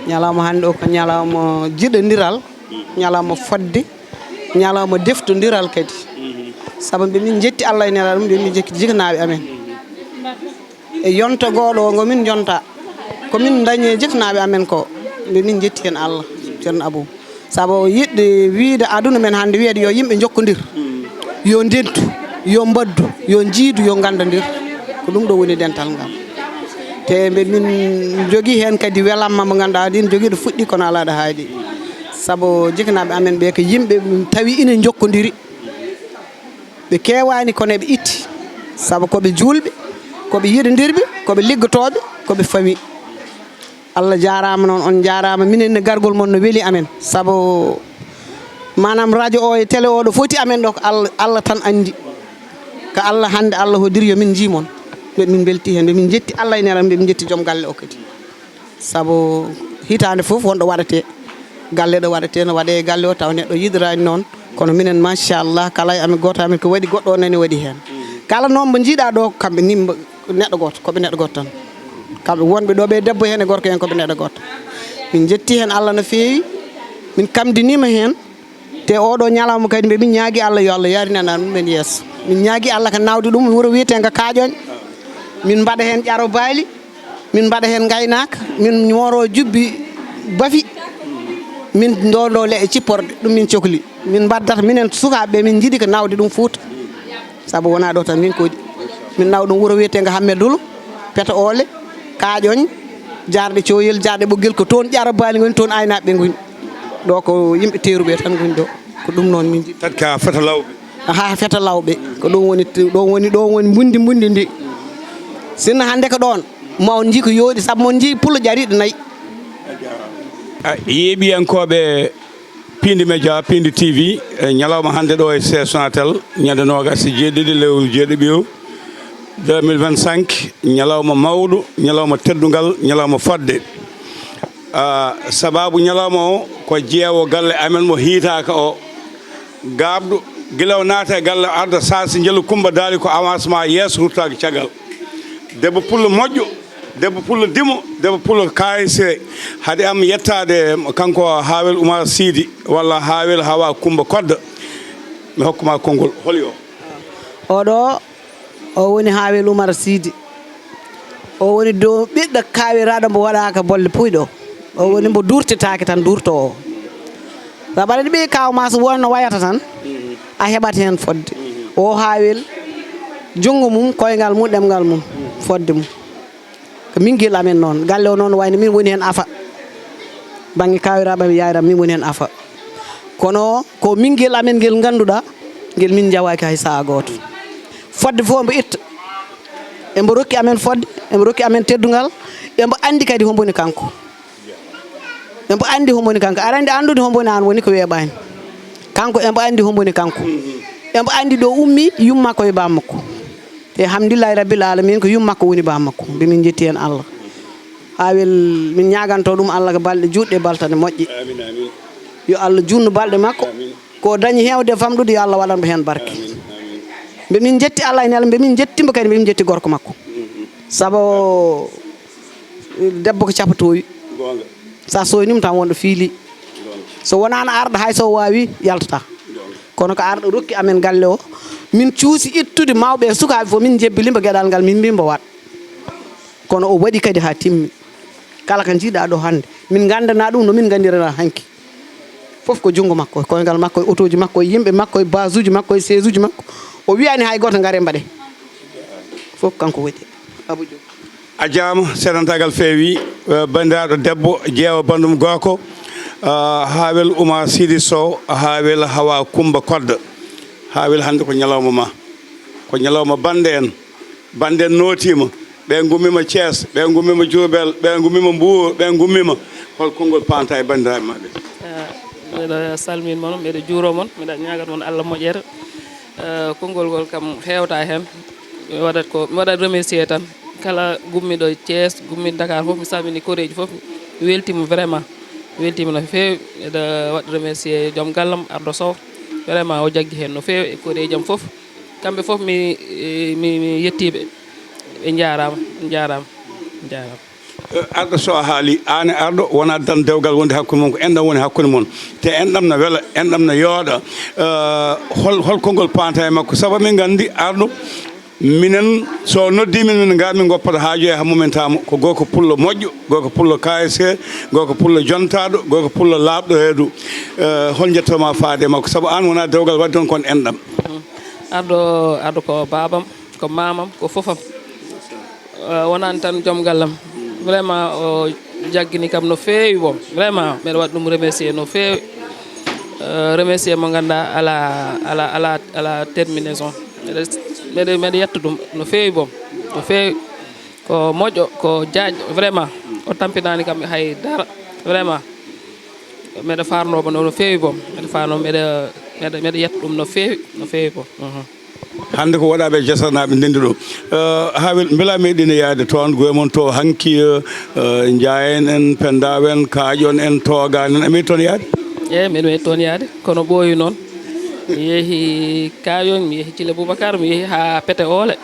Ñalawma hannde o ko ñalawma jiɗondiral, ñalawma fodde, ñalawma deftondiral kadi. Sabu mbe min njetti Allah e Nelaaɗo mum, mbe min njetti jiknaaɓe amen. E yonto gooɗo o ngo min jonta, ko min dañi e jiknaaɓe amen ko, mbe min njetti heen Allah, Ceerno Abou. Sabu yiɗde wiyde aduna men hannde wiyde yo yimɓe njokkondir, yo ndentu, yo mbaddu, yo njiidu, yo nganndandir. Ko ɗum ɗo woni dental ngal. Te mbe min njogii heen kadi welamma mo ngannduɗaa ndin jogii ɗo fuɗɗi kono alaa ɗo haaɗi. Sabu jiknaaɓe amen ɓe ko yimɓe min tawi ina njokkondiri. Ɓe keewaani kono eɓe itti. Sabu ko ɓe juulɓe, ko ɓe yiɗondirɓe, ko ɓe liggotooɓe, ko ɓe famille. Allah jaaraama noon, on njaaraama. Minen ne gargol mon no weli amen. Sabu maanaam radio o e télé o ɗo foti amen ɗo ko Allah, Allah tan anndi. Ko Allah hannde Allah hoddiri yo min njii mon. Mbe min mbelti heen, mbe min njetti Allah e Nelaaɗo, mbe min njetti joom galle o kadi. Sabu hitaande fof won ɗo waɗetee. Galle ɗo waɗetee, no waɗee e galle o taw neɗɗo yiɗoraani noon. Kono minen machallah kala e amen gooto amen ko waɗi goɗɗo o nani waɗi heen. Kala noon mbo njiiɗaa ɗo kamɓe ni mbo neɗɗo gooto, ko ɓe neɗɗo gooto tan. Kamɓe wonɓe ɗo ɓe debbo heen e gorko heen ko ɓe neɗɗo gooto. Min njetti heen Allah no feewi, min kamdiniima heen. Te oɗo ñalawma kadi mbe min ñaagi Allah yo Allah yaarinan ɗum men yeeso. Min ñaagi Allah ko nawde ɗum wuro wiyeteengo Kaaƴoñ. Min mbaɗa heen ƴaro baali, min mbaɗa heen ngaynaaka, min mooro jubbi bafi, min ndoondo leɗɗe cipporɗe, ɗum min cokli. Min mbaddata minen sukaaɓe ɓe, min njiɗi ko nawde ɗum Fuuta. Sabu wonaa ɗo tan min koɗi. Min nawa ɗum wuro wiyeteengo Hammedulo, Peta Oole, Kaaƴoñ, jaarɗe Cooyel, jaarɗe Ɓoggel, ko toon ƴaro baali ngoni, toon aynaaɓe ɓe ngoni. Ɗo ko yimɓe teeruɓe tan ngoni ɗo. Ko ɗum noon min njiɗi. Tatka Feta Lawɓe. Aha, Feta Lawɓe. Ko ɗum woni, ɗo woni, ɗo woni mbundi, mbundi ndi. Sinno hannde ko ɗoon, ma on njii ko yooɗi, sabu mon njii pullo ƴariiɗo nayi. A, yeeɓiyankooɓe Piindi Média, Piindi T V, e ñalawma hannde ɗo e C Sonatel, ñande noogas e jeeɗiɗi lewru jeeɗiɓiru deux mille vingt-cinq, ñalawma mawɗo, ñalawma teddungal, ñalawma fodde. Ah, sababu ñalawma o ko jeewo galle amen mo hiitaaka o, gaaɓɗo, gila o naata e galle o arda saasi njelu Kumba Daali ko avancement yeeso ruttaaki caggal. Debbo pullo moƴƴo, debbo pullo dimo, debbo pullo kayse, haade am yettaade kanko Haawel Umar Siidi walla Haawel Hawa Kumba Kodda. Mi hokkuma konngol, holi o? Oɗo, o woni Haawel Umar Siidi. O woni dow ɓiɗɗo kaawiraaɗo mbo waɗaaka bolle puyɗo. O woni mbo durtitaake tan durto o. Sabu aɗa ɓe kaaw ma so wonno wayata tan, a heɓat heen fodde. O Haawel, junngo mum, koyngal mum, ɗemngal mum, fodde mum. Ko min gel amen noon. Galle o noon wayno min woni heen afa. Bannge kaawiraaɓe am e yaayiram min woni heen afa. Kono ko min gel amen ngel ngannduɗaa, ngel min njawaaki hay sahaa gooto. Fodde fof mbo itta. Embo rokki amen fodde, embo rokki amen teddungal, embo anndi kadi hombo woni kanko. Embo anndi hombo woni kanko. Aɗa anndi anndude hombo woni aan woni ko weeɓaani. Kanko embo anndi hombo woni kanko. Embo anndi ɗo ummi, yumma ko e bammakko. Te alhamdulillahi rabbil alamin ko yumma ko woni bammakko. Mbe min njetti heen Allah. Haawel min ñaaganto ɗum Allah ko balɗe juutɗe baltane moƴƴe. Amin, amin. Yo Allah juutnu balɗe makko. Amin. Ko dañi heewde famɗude yo Allah waɗan mo heen barke. Amin, amin. Mbe min njetti Allah e Nelaaɗo, mbe min njetti mbo kadi, mbe min njetti gorko makko. Mhm. Sabu debbo ko capatoowi. Goonga. Sa soynima tan wonɗo fiili. Goonga. So wonaano arɗo hay so waawi yaltata. Goonga. Kono ko arɗo rokki amen galle o. Min cuusi ittude mawɓe e sukaaɓe fof, min njebbilimo geɗal ngal, min mbi mbo waɗ. Kono o waɗi kadi haa timmi. Kala ko njiiɗaa ɗo hannde, min nganndanaa ɗum no min nganndirana hanki. Fof ko junngo makko, e koyngal makko, e otooji makko, e yimɓe makko, e basuuji makko, e seesuuji makko. O wiyaani hay gooto ngaree mbaɗee. Fof kanko waɗi. Abou Diop. A jaama, seedantagal feewi, eh, banndiraaɗo debbo, jeewa banndum gooko, ah, Haawel Oumar Sidi Sow, Haawel Hawa Kumba Kodda. Haawel, hannde ko ñalawma ma, ko ñalawma bannde en. Bannde en nootiima, ɓe ngummiima Thiès, ɓe ngummiima Diourbel, ɓe ngummiima Mbour, ɓe ngummiima. Hol konngol paanta e banndiraaɓe maɓɓe? Eh, mbeɗa salmin mon, mbeɗa juuro mon, mbeɗa ñaagat mon Allah moƴƴere. Eh, konngol ngol kam heewta heen. Mi waɗat ko, mi waɗat remercier tan kala gummiɗo Thiès, gummiɗo Dakar fof, mi salmini koreeji fof, mi weltima vraiment. Mi weltima no feewi. Mbeɗa waɗa remercier joom gallam Ardo Sow, vraiment o jaggi heen no feewi e koreeji am fof. Kamɓe fof mi, mi, mi yettiiɓe. Ɓe njaaraama, njaaraama, njaaraama. Eh, Arɗo, so a haali, aan e Arɗo wonaa tan dewgal wonde hakkunde mon, ko enɗam woni hakkunde mon. Te enɗam na wela, enɗam na yooɗa. Eh, hol, hol konngol paata e makko? Sabu min nganndi Arɗo, minen so noddi min, min ngar min ngoppata haaju e hammumen tamo. Ko gorko pullo moƴƴo, gorko pullo K S C, gorko pullo jontaaɗo, gorko pullo laaɓɗo reedu. Eh, hol njettooma faade e makko? Sabu aan wonaa dewgal waɗde on, kon enɗam. Arɗo, Arɗo ko baabam, ko maamam, ko fofam. Eh, wonaani tan joom gallam. Vraiment o jaggini kam no feewi boom. Vraiment mbeɗa waɗa ɗum remercier no feewi. Eh, remercier mo ngannduɗaa ala, ala, ala, ala terminaison. Mbeɗa, mbeɗa, mbeɗa yetta ɗum no feewi boom. No feewi. Ko moƴƴo, ko jaajɗo, vraiment. O tampinaani kam hay dara, vraiment. Mbeɗa faarnoo mo no feewi boom. Mbeɗa faarnoo, mbeɗa, mbeɗa, mbeɗa yetta ɗum no feewi, no feewi boom. Mhm. Hannde ko waɗaaɓe e jasarnaaɓe ndenndi ɗo. Eh, haa wel, mbela meeɗiino yahde toon, goye mon to hanki, eh, eh, Njaayen en, Penndaaw en, Kaaƴon en, Toogaan en, a meeɗi toon yahde? Eey, mbeɗa meeɗi toon yahde, kono ɓooyi noon. Mi yehi Kaaƴon, mi yehi Cile Boubacar, mi yehi haa Pete Oole.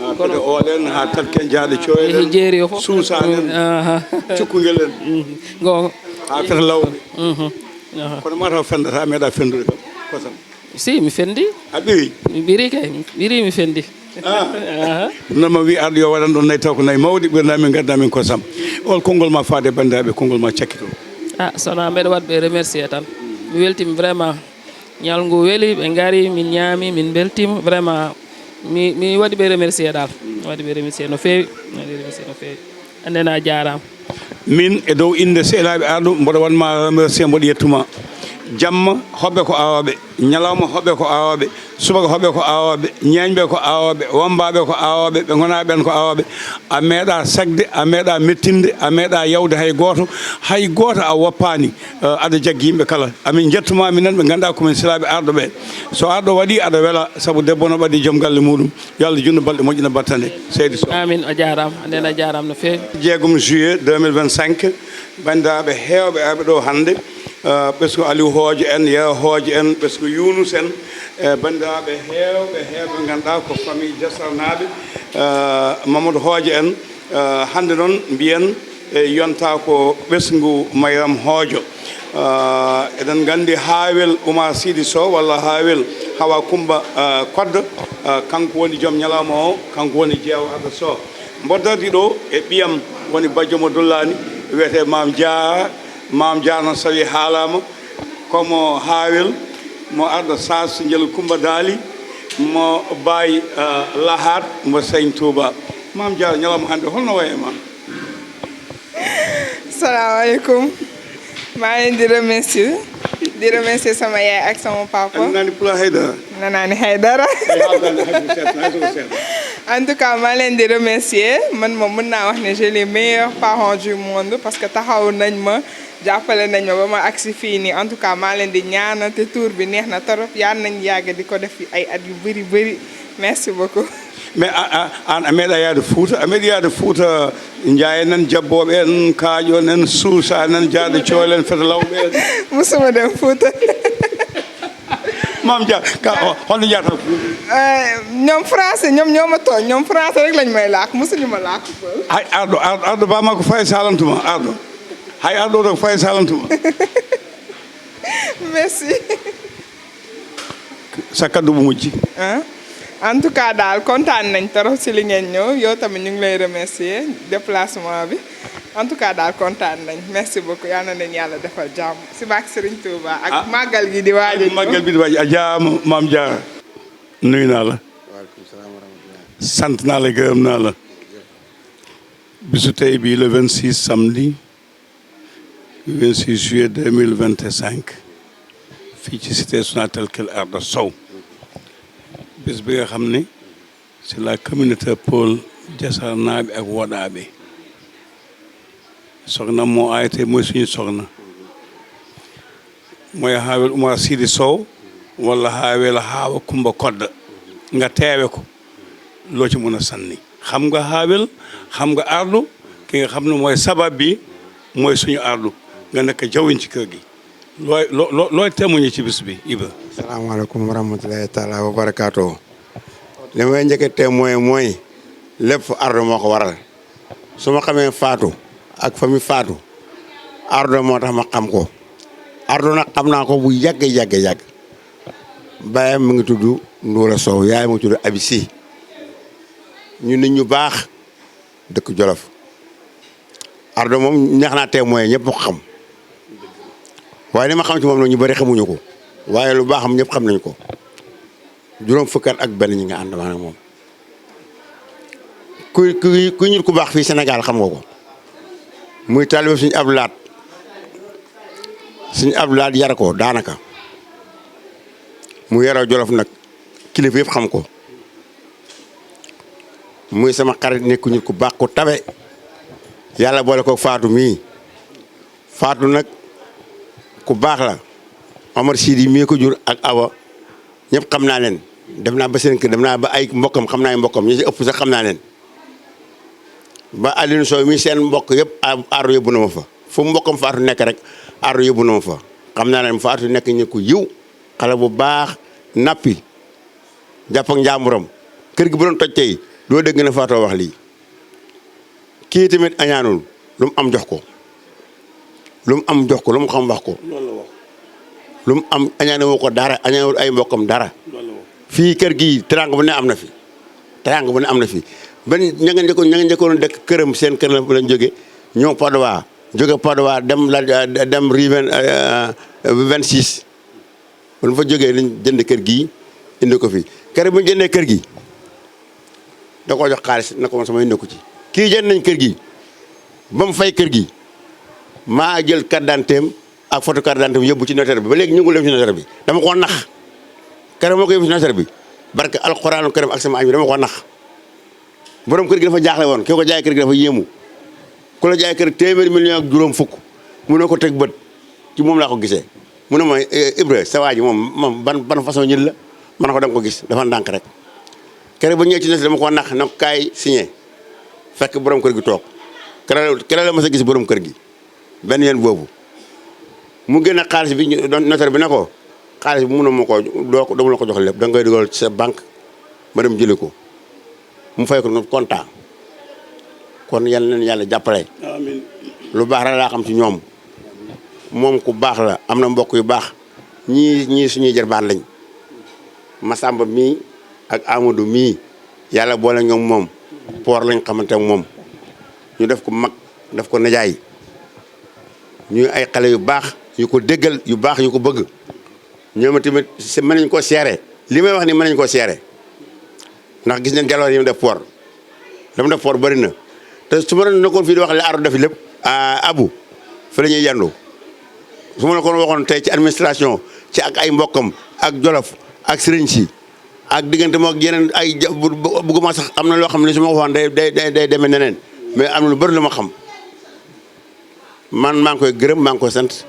Haa Pete Oole en, haa Tatken Jaaɗo Cooyel en, Jeeri o fof. Suusaan en, Aha. Cukkungel en, Mhm. Goonga. Haa Pete Lawɓe. Mhm. Aha. Kono mataw fenndata, a meeɗaa fenndude kam kosam. Si, mi fenndi. A ɓiri? Mi ɓiri kay, mi ɓiri, mi fenndi. Ah. Aha. Ɗum noon ma wi Arɗo yo waɗan ɗon nayi taw ko nayi mawɗi, ɓirna min, ngadna min kosam. Hol konngol ma faade e banndiraaɓe, konngol ma cakkito? Ah, so wonaa mbeɗa waɗa ɓe remercier tan. Mi weltima vraiment. Ñalngu weli, ɓe ngari, min ñaami, min mbeltima. Vraiment, mi, mi waɗi ɓe remercier daal. Mi waɗi ɓe remercier no feewi. Mi waɗi remercier no feewi. Anndena a jaaraama. Min e dow innde sehilaaɓe Arɗo, mboɗo waɗ ma remercier, mboɗo yettuma. Jamma, hoɓɓe ko awooɓe. Ñalawma, hoɓɓe ko awooɓe. Subaka, hoɓɓe ko awooɓe. Ñeeñɓe ko awooɓe. Wammbaaɓe ko awooɓe. Ɓe ngonaa ɓeen ko awooɓe. A meeɗaa sagde, a meeɗaa mettinde, a meeɗaa yawde hay gooto. Hay gooto a woppaani. Eh, aɗa jaggi yimɓe kala. Amin njettuma minen ɓe ngannduɗaa ko min sehilaaɓe Arɗo ɓe. So Arɗo waɗii, aɗa wela, sabu debbo no ɓadii joom galle muɗum. Yo Allah juutnu balɗe, moƴƴina battane, seydi Sow. Amin, a jaaraama. Ndeen a jaaraama no feewi. Jeegom juillet deux mille vingt-cinq, banndiraaɓe heewɓe arɓe ɗo hannde, eh, ɓesngu Aliou Hoojo en, Yero Hoojo en, ɓesngu Younouss en, eh, banndiraaɓe heewɓe, heewɓe ngannduɗaa ko famille Jasarnaaɓe, eh, Mamadou Hoojo en, eh, hannde noon mbiyen e yonta ko ɓesngu Mayram Hoojo. Ah, eɗen nganndi Haawel Oumar Sidy Sow walla Haawel Hawa Coumba, ah, Koddo, ah, kanko woni joom ñalawma o, kanko woni jeewo Arɗo Sow. Mbo dardi ɗo e ɓiyam woni bajjo mo dullaani, wiyetee Maam Jaara. Maam Jaara noon so tawii haalaama, ko mo Haawel, mo Arɗo Saas Njel Coumba Daali, mo Baay, ah, Lahat, mo Sëñ Tuuba. Maam Jaara, ñalawma hannde holno wayi e ma? Salaamaaleykum. Maa leen di remercier. Di remercier sama yaay ak sama papa. Nani pula haydara. Nanaani haydara. En tout cas, maa leen di remercier. Man moom, mën naa wax ne j'ai les meilleurs parents du monde, parce que taxaw nañ ma, jàppale nañ ma ba ma agsi fii nii. En tout cas, maa leen di ñaanal, te tour bi neex na torop. Yal nañ yàgg di ko def ay at yu bëri bëri. Merci beaucoup. Mais a, a, aan a meeɗa yaade Fuuta, a meeɗi yaade Fuuta, Njaayen en, Jabbooɓe en, Kaaƴon en, Suusaan en, Jaaɗo Cool en, Feta Lawɓe en? Musuma dem Fuuta. Maam Dia, ka, o, holno njahata Fuuta? Eh, ñoom français, ñoom ñoo ma tooñ, ñoom français rek lañ may làkk, musuñu ma làkk pël. Hay Arɗo, Arɗo, Arɗo ba ma ko Faye salantuma, Arɗo. Hay Arɗo, ko Faye salantuma. Merci. Sa kaddu bu mujj. Ah, en tout cas daal, kontaan nañ trop si li ngeen ñëw. Yow tamit ñu ngi lay remercier déplacement bi. En tout cas daal, kontaan nañ. Merci beaucoup. Yal na leen Yàlla defal jàmm. Si barke Serigne Touba ak màggal gi di waaj a ñëw. Màggal bi di waaj a, jaaraama Maam Jaara. Nuyu naa la. Waaleykum salaam wa rahmatulah. Sant naa la, gërëm naa la. Bisu tey bii, le vingt-six, samedi vingt-six juillet deux mille vingt-cinq, fii ci cité Sonatel, kër Arɗo Sow. Bés bi nga xam ne c'est la communauté Pël, Jasarnaaɓe ak Woɗaaɓe. Soxna moo aay tey, mooy suñu soxna. Mooy Haawel Oumar Sidy Sow walla Haawel Hawa Coumba Kodda. Nga teewe ko. Loo ci mën a sànni? Xam nga Haawel, xam nga Ardo, ki nga xam ne mooy sabab bi, mooy suñu Ardo, nga nekk jawriñ ci kër gi. Looy, loo, loo, looy témoigner ci bis bi, Ibra? Salaamaaleykum wa rahmatulahi taala wa barakaatu. Li may njëkk a témoigner mooy lépp Ardo moo ko waral. Su ma xamee Fatou ak famille Fatou, Ardo moo tax ma xam ko. Ardo nag xam naa ko bu yàgg, yàgg, yàgg. Baayam mu ngi tudd Ndoura Sow, yaay mu ngi tudd Abi Sy. Ñu nit ñu baax, dëkk Jolof. Ardo moom neex naa témoigner, ñëpp ko xam. Waaye li ma xam ci moom nag, ñu bari xamuñu ko. Waaye lu baaxam ñëpp xam nañ ko. Juróom fukki at ak benn ñi nga ànd, maanaam moom. Kuy, kuy, kuy nit ku baax fii Sénégal, xam nga ko. Muy taalibe suñu Abdou Lahad. Suñu Abdou Lahad yar ko, daanaka. Mu yaroo Jolof nag, kilifa yëpp xam ko. Muy sama xarit, nekk nit ku baax, ku tabe. Yàlla boole ko Fatou mii. Fatou nag, ku baax la. Omar Sidi mii ko jur ak Awa, ñëpp xam naa leen. Dem naa ba seen kër, dem naa ba ay mbokkam, xam naa ay mbokkam. Ñi ci ëpp sax xam naa leen. Ba Alioune Sow mii, seen mbokk yëpp, a-, Ardo yóbbu na ma fa. Fu mbokkam Fatou nekk rek, Ardo yóbbu na ma fa. Xam naa leen. Fatou nekk nit ku yiw, xale bu baax, nappi, jàpp ak njaamuram. Kër gi bu doon toj tey, doo dégg na Fatou wax lii. Kii tamit añaanul, lu mu am jox ko. Lu mu am jox ko, lu mu xam wax ko. Loolu la wax. Lu mu am, añaane woo ko dara, añaanewul ay mbokkam dara. Loolu la wax. Fii kër gi, teraanga bu ne am na fi. Teraanga bu ne am na fi. Benn ña nga njëkkoon, ña nga njëkkoon dëkk këram, seen kër la lañ jóge, ñëw Padois, jóge Padois dem la, dem rue vingt, euh, vingt-six. Ba ñu fa jógee, lañ jënd kër gi, indi ko fi. Kër bu ñu jëndee kër gi, da koo jox xaalis, na ko, man sama yoon nekku ci. Kii jënd nañ kër gi, ba mu fay kër gi, maa jël carte d'identité am ak photo carte d'identité am, yóbbu ci notaire bi. Ba léegi ñu ngi dem ci notaire bi. Dama koo nax. Keroog moo ko yóbbu ci notaire bi, barke alxuraanu karim ak sama añ bi, dama koo nax. Borom kër gi dafa jaaxle woon, ki ko jaay kër gi dafa yéemu. Ku la jaay kër téeméeri million ak juróom fukk, mu ne ko teg bët, ci moom laa ko gisee. Mu ne ma, "Eh, Ibra, sa waa ji moom, moom ban, ban façon nit la?" Ma ne ko, "Da nga ko gis, dafa ndànk rek." Keroog ba ñëwee ci notaire, dama ko nax, na ko, "Kaay signé." Fekk borom kër gi toog. Keroog, keroog la ma sa gis borom kër gi. Benn yoon boobu. Mu génne xaalis bi, ñu doon, notaire bi ne ko, "Xaalis bi mënoo ma ko, doo ko, doo ma la ko jox lépp, da nga koy dugal ci sa banque, ma dem jëli ko." Mu fay ko noonu, kontaan. Kon yal na leen Yàlla jàppale. Amiin. Lu baax rek laa xam ci ñoom. Moom ku baax la, am na mbokk yu baax. Ñii, ñii suñuy jarbaat lañ. Masamba mii ak Amadou mii, Yàlla boole ñoom moom. Poor lañ xamante ak moom. Ñu def ko mag, def ko nijaay. Ñuy ay xale yu baax, yu ko déggal, yu baax, yu ko bëgg. Ñoom tamit, se-, mën nañ koo seere. Li may wax ni, mën nañ koo seere. Ndax gis nañ jaloor yi mu def Port. Dama def Port bëri na. Te su ma doon nekkoon fii di wax li Ardo def lépp, ah, Abu, fa la ñuy yendu. Su ma la ko waxoon tey ci administration, ci ak ay mbokkam, ak Jolof, ak sëriñ si, ak diggante moo ak yeneen ay ja-, bu, bu, bugguma sax, am na loo xam ne su ma ko waxoon day, day, day, day demee neneen. Mais am na lu bëri lu ma xam. Man maa ngi koy gërëm, maa ngi koy sant.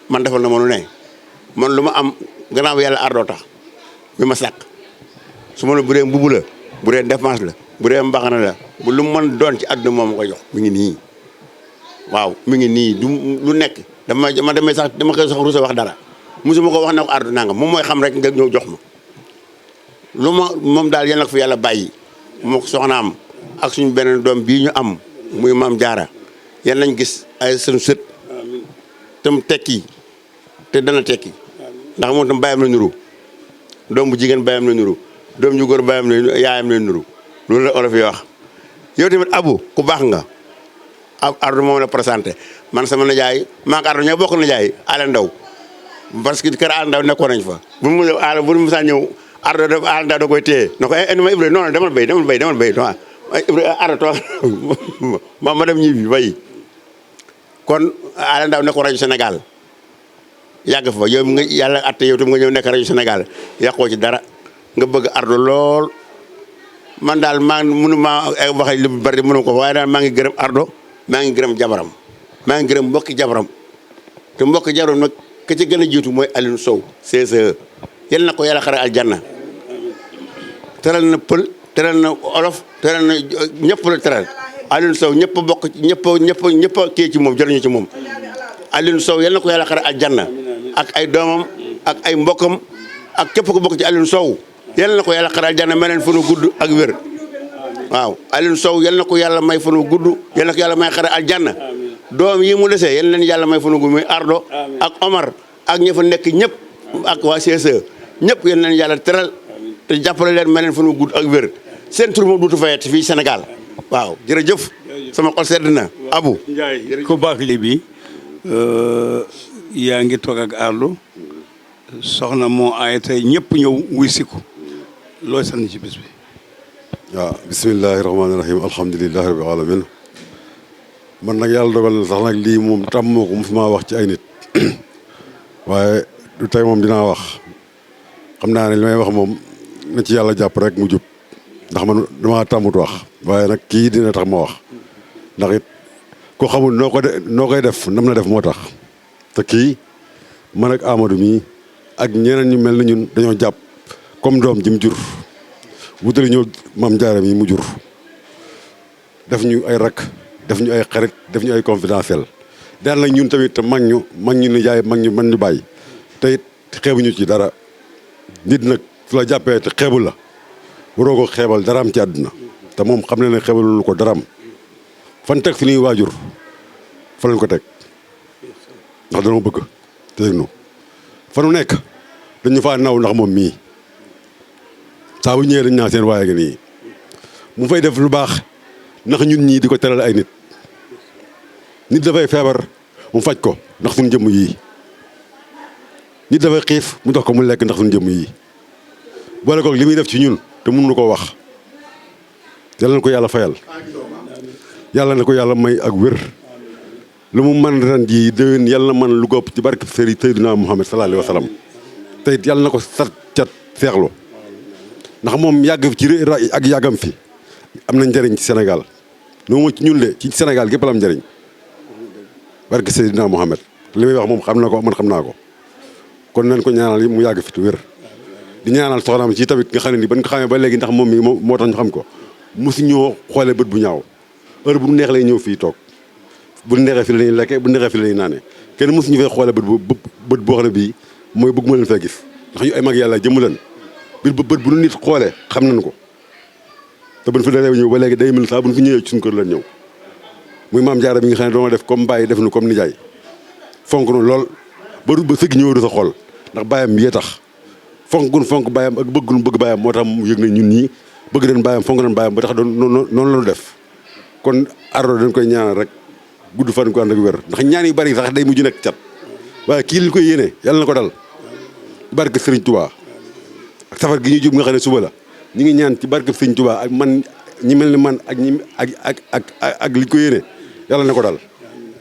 Man defal na ma lu ne. Man lu ma am, gannaaw Yàlla Ardo tax, mi ma sàkk. Su ma ne bu dee mbubu la, bu dee dépense la, bu dee mbaxana la, bu lu mu mën doon ci àdduna moom ma koy jox. Mi ngi nii. Waaw, mi ngi nii. Du lu nekk. Dama, ma demee sax, dama koy sax rusa wax dara. Musuma ko wax ne ko Ardo nangam. Moom mooy xam rek nga ñëw jox ma. Lu ma, moom daal, yal na ko fi Yàlla bàyyi. Moo ko soxnaam ak suñu beneen doom bii ñu am, muy Maam Jaara. Yal nañ gis ay seen sët. Amiin. Te mu tekki, te dana tekki. Amiin. Ndax moom tam baayam la niru. Doom bu jigéen baayam la niru. Doom ju góor baayam la, yaayam la niru. Loolu la olof yi wax. Yow tamit, Abu, ku baax nga. Ab Ardo moom la présenté. Man, sama nijaay, maa ak Ardo ñoo bokk nijaay, Aale Ndaw. Parce que kër Aale Ndaw nekkoon nañ fa. Bu mu, Aale, bu mu saa ñëw, Ardo da, Aale Ndaw da koy téye. Na ko, "Eh, eh, ma Ibrahima, non, non, demal bay, demal bay, demal bay, non. Eh, Ibrahima, Ardo toog." Ma, ma dem ñibbi, bay. Kon Aale Ndaw nekkoon rajo Sénégal. Yàgg fa, yow nga, Yàlla atte yow tam nga ñëw nekk rajo Sénégal, yàqoo ci dara, nga bëgg Ardo lool. Man daal, maa ngi, mënu maa, eh, wax lu bari, mënu ko, waaye daal, maa ngi gërëm Ardo, maa ngi gërëm jabaram, maa ngi gërëm mbokki jabaram. Te mbokki jabaram nag, ka ci gën a jiitu mooy Alioune Sow, C C E. Yal na ko Yàlla xare aljanna. Teral na pël, teral na olof, teral na ñëpp la teral. Alioune Sow ñëpp a bokk, ñëpp a ñëpp a ñëpp a kii ci moom, jëriñu ci moom. Alioune Sow yal na ko yàlla xare aljanna ak ay doomam ak ay mbokkam ak képp ku bokk ci Alioune Sow. Yal na ko yàlla xare aljanna, may leen fanu gudd ak wér. Waaw, Alioune Sow yal na ko yàlla may fanu gudd, yal na ko yàlla may xare aljanna. Doom yi mu dese yal na leen yàlla may fanu gudd, muy Ardo ak Omar ak ña fa nekk ñëpp ak waa C S E ñëpp, yal na leen yàlla teral te jàppale leen, may leen fanu gudd ak wér. Seen tur moom duutu fayet fii Sénégal. Waaw, jërëjëf, sama xol sedd na. Abu. Njaay, ku baax li bi, euh, yaa ngi toog ak Ardo, soxna moo aay tey ñëpp ñëw wuy si ko. Looy sànni ci bis bi? Waaw, bismillahi rahmaani rahim, alhamdulillahi rabbil alamin. Man nag, yàlla dogal na sax nag, lii moom tàmm moo ko, mosuma wax ci ay nit. Waaye du tey moom dinaa wax. Xam naa ne li may wax moom, na ci yàlla jàpp rek mu jub, ndax man damaa tàmmut wax. Waaye nag, kii dina tax ma wax, ndax it ko xamul noo ko de noo koy def, nam na def moo tax. Te kii, man ak Amadou mii ak ñeneen ñu mel ni ñun, dañoo jàpp comme doom ji mu jur, wutali ñëw maam Jaara mi mu jur, def ñu ay rakk, def ñu ay xarit, def ñu ay confidentiel. Daan nag ñun tamit, te mag ñu mag ñu ni yaay, mag ñu man ñu bàyyi, te it xeebuñu ci dara. Nit nag, su la jàppee te xeebu la, waroo ko xeebal daraam ci àdduna. Te moom, xam na ne xeebalul ko daraam. Fan teg suñuy waajur, fa lañ ko teg, ndax dañoo bëgg te yëg nu. Fa nu nekk, dañu faa naw ndax moom mii. Saa bu ñëwee, dañ naa seen waaye ngi nii, mu fay def lu baax ndax ñun ñii, di ko teral ay nit. Nit dafay feebar, mu faj ko ndax suñu jëmm yii. Nit dafay xiif, mu jox ko mu lekk ndax suñu jëmm yii. Boole ko li muy def ci ñun te mënuñu koo wax. Yàlla na ko yàlla fayal. Yàlla na ko yàlla may ak wér. Lu mu man ren jii, déwén yàlla na man lu ko ëpp ci barke Sëriñ Seydina Muhammad sallallahu alayhi wa sallam. Te it yàlla na ko sat cat seexlu, ndax moom yàgg fi ci ré- ra- ak yàggam fi am na njëriñ ci Sénégal. Noonu ci ñun de, ci Sénégal gépp la am njëriñ. Barke Seydina Muhammad, li may wax moom, xam na ko, man xam naa ko. Kon nañ ko ñaanal mu yàgg fi te wér. Di ñaanal soxnaam ci tamit, nga xam ne ni ban ko xamee ba léegi, ndax moom mi moo moo tax ñu xam ko, mosu ñoo xoolee bët bu ñaaw. Heure bu neex lay ñëw fii toog, bu neexee fi la ñuy lekkee, bu neexee fi la ñuy naanee. Kenn mosuñu fee xoolee bët bu bët boo xam ne bii mooy bëgg ma leen fee gis, ndax ñu ay mag yàlla jëmu leen. Bët bu bët bu nu nit xoolee, xam nañ ko. Te buñ fi dalee ñëw ba léegi, day mel ni saa buñ fi ñëwee, ci suñu kër lañ ñëw. Muy maam Jaara bi nga xam ne doon def comme bàyyi, def nu comme nijaay, fonk nu lool, ba du ba sëgg ñëw du sa xool, ndax bàyyam yee tax. Fonk gun fonk bàyyam ak bëgg gun bëgg bàyyam moo tax mu yëg ne ñun ñii bëgg nañ bàyyam, fonk nañ bàyyam, ba tax doon noonu noonu la ñu def. Kon Ardo, dañ koy ñaanal rek gudd fan gu ànd ak wér, ndax ñaan yu bari sax day mujj nekk cat, waaye kii li koy yéene, yàlla na ko dal. Barke Serigne Touba ak safar gi ñu jub, nga xam ne suba la, ñu ngi ñaan ci barke Serigne Touba ak man, ñi mel ni man ak ñi ak ak ak ak li ko yéene, yàlla na ko dal.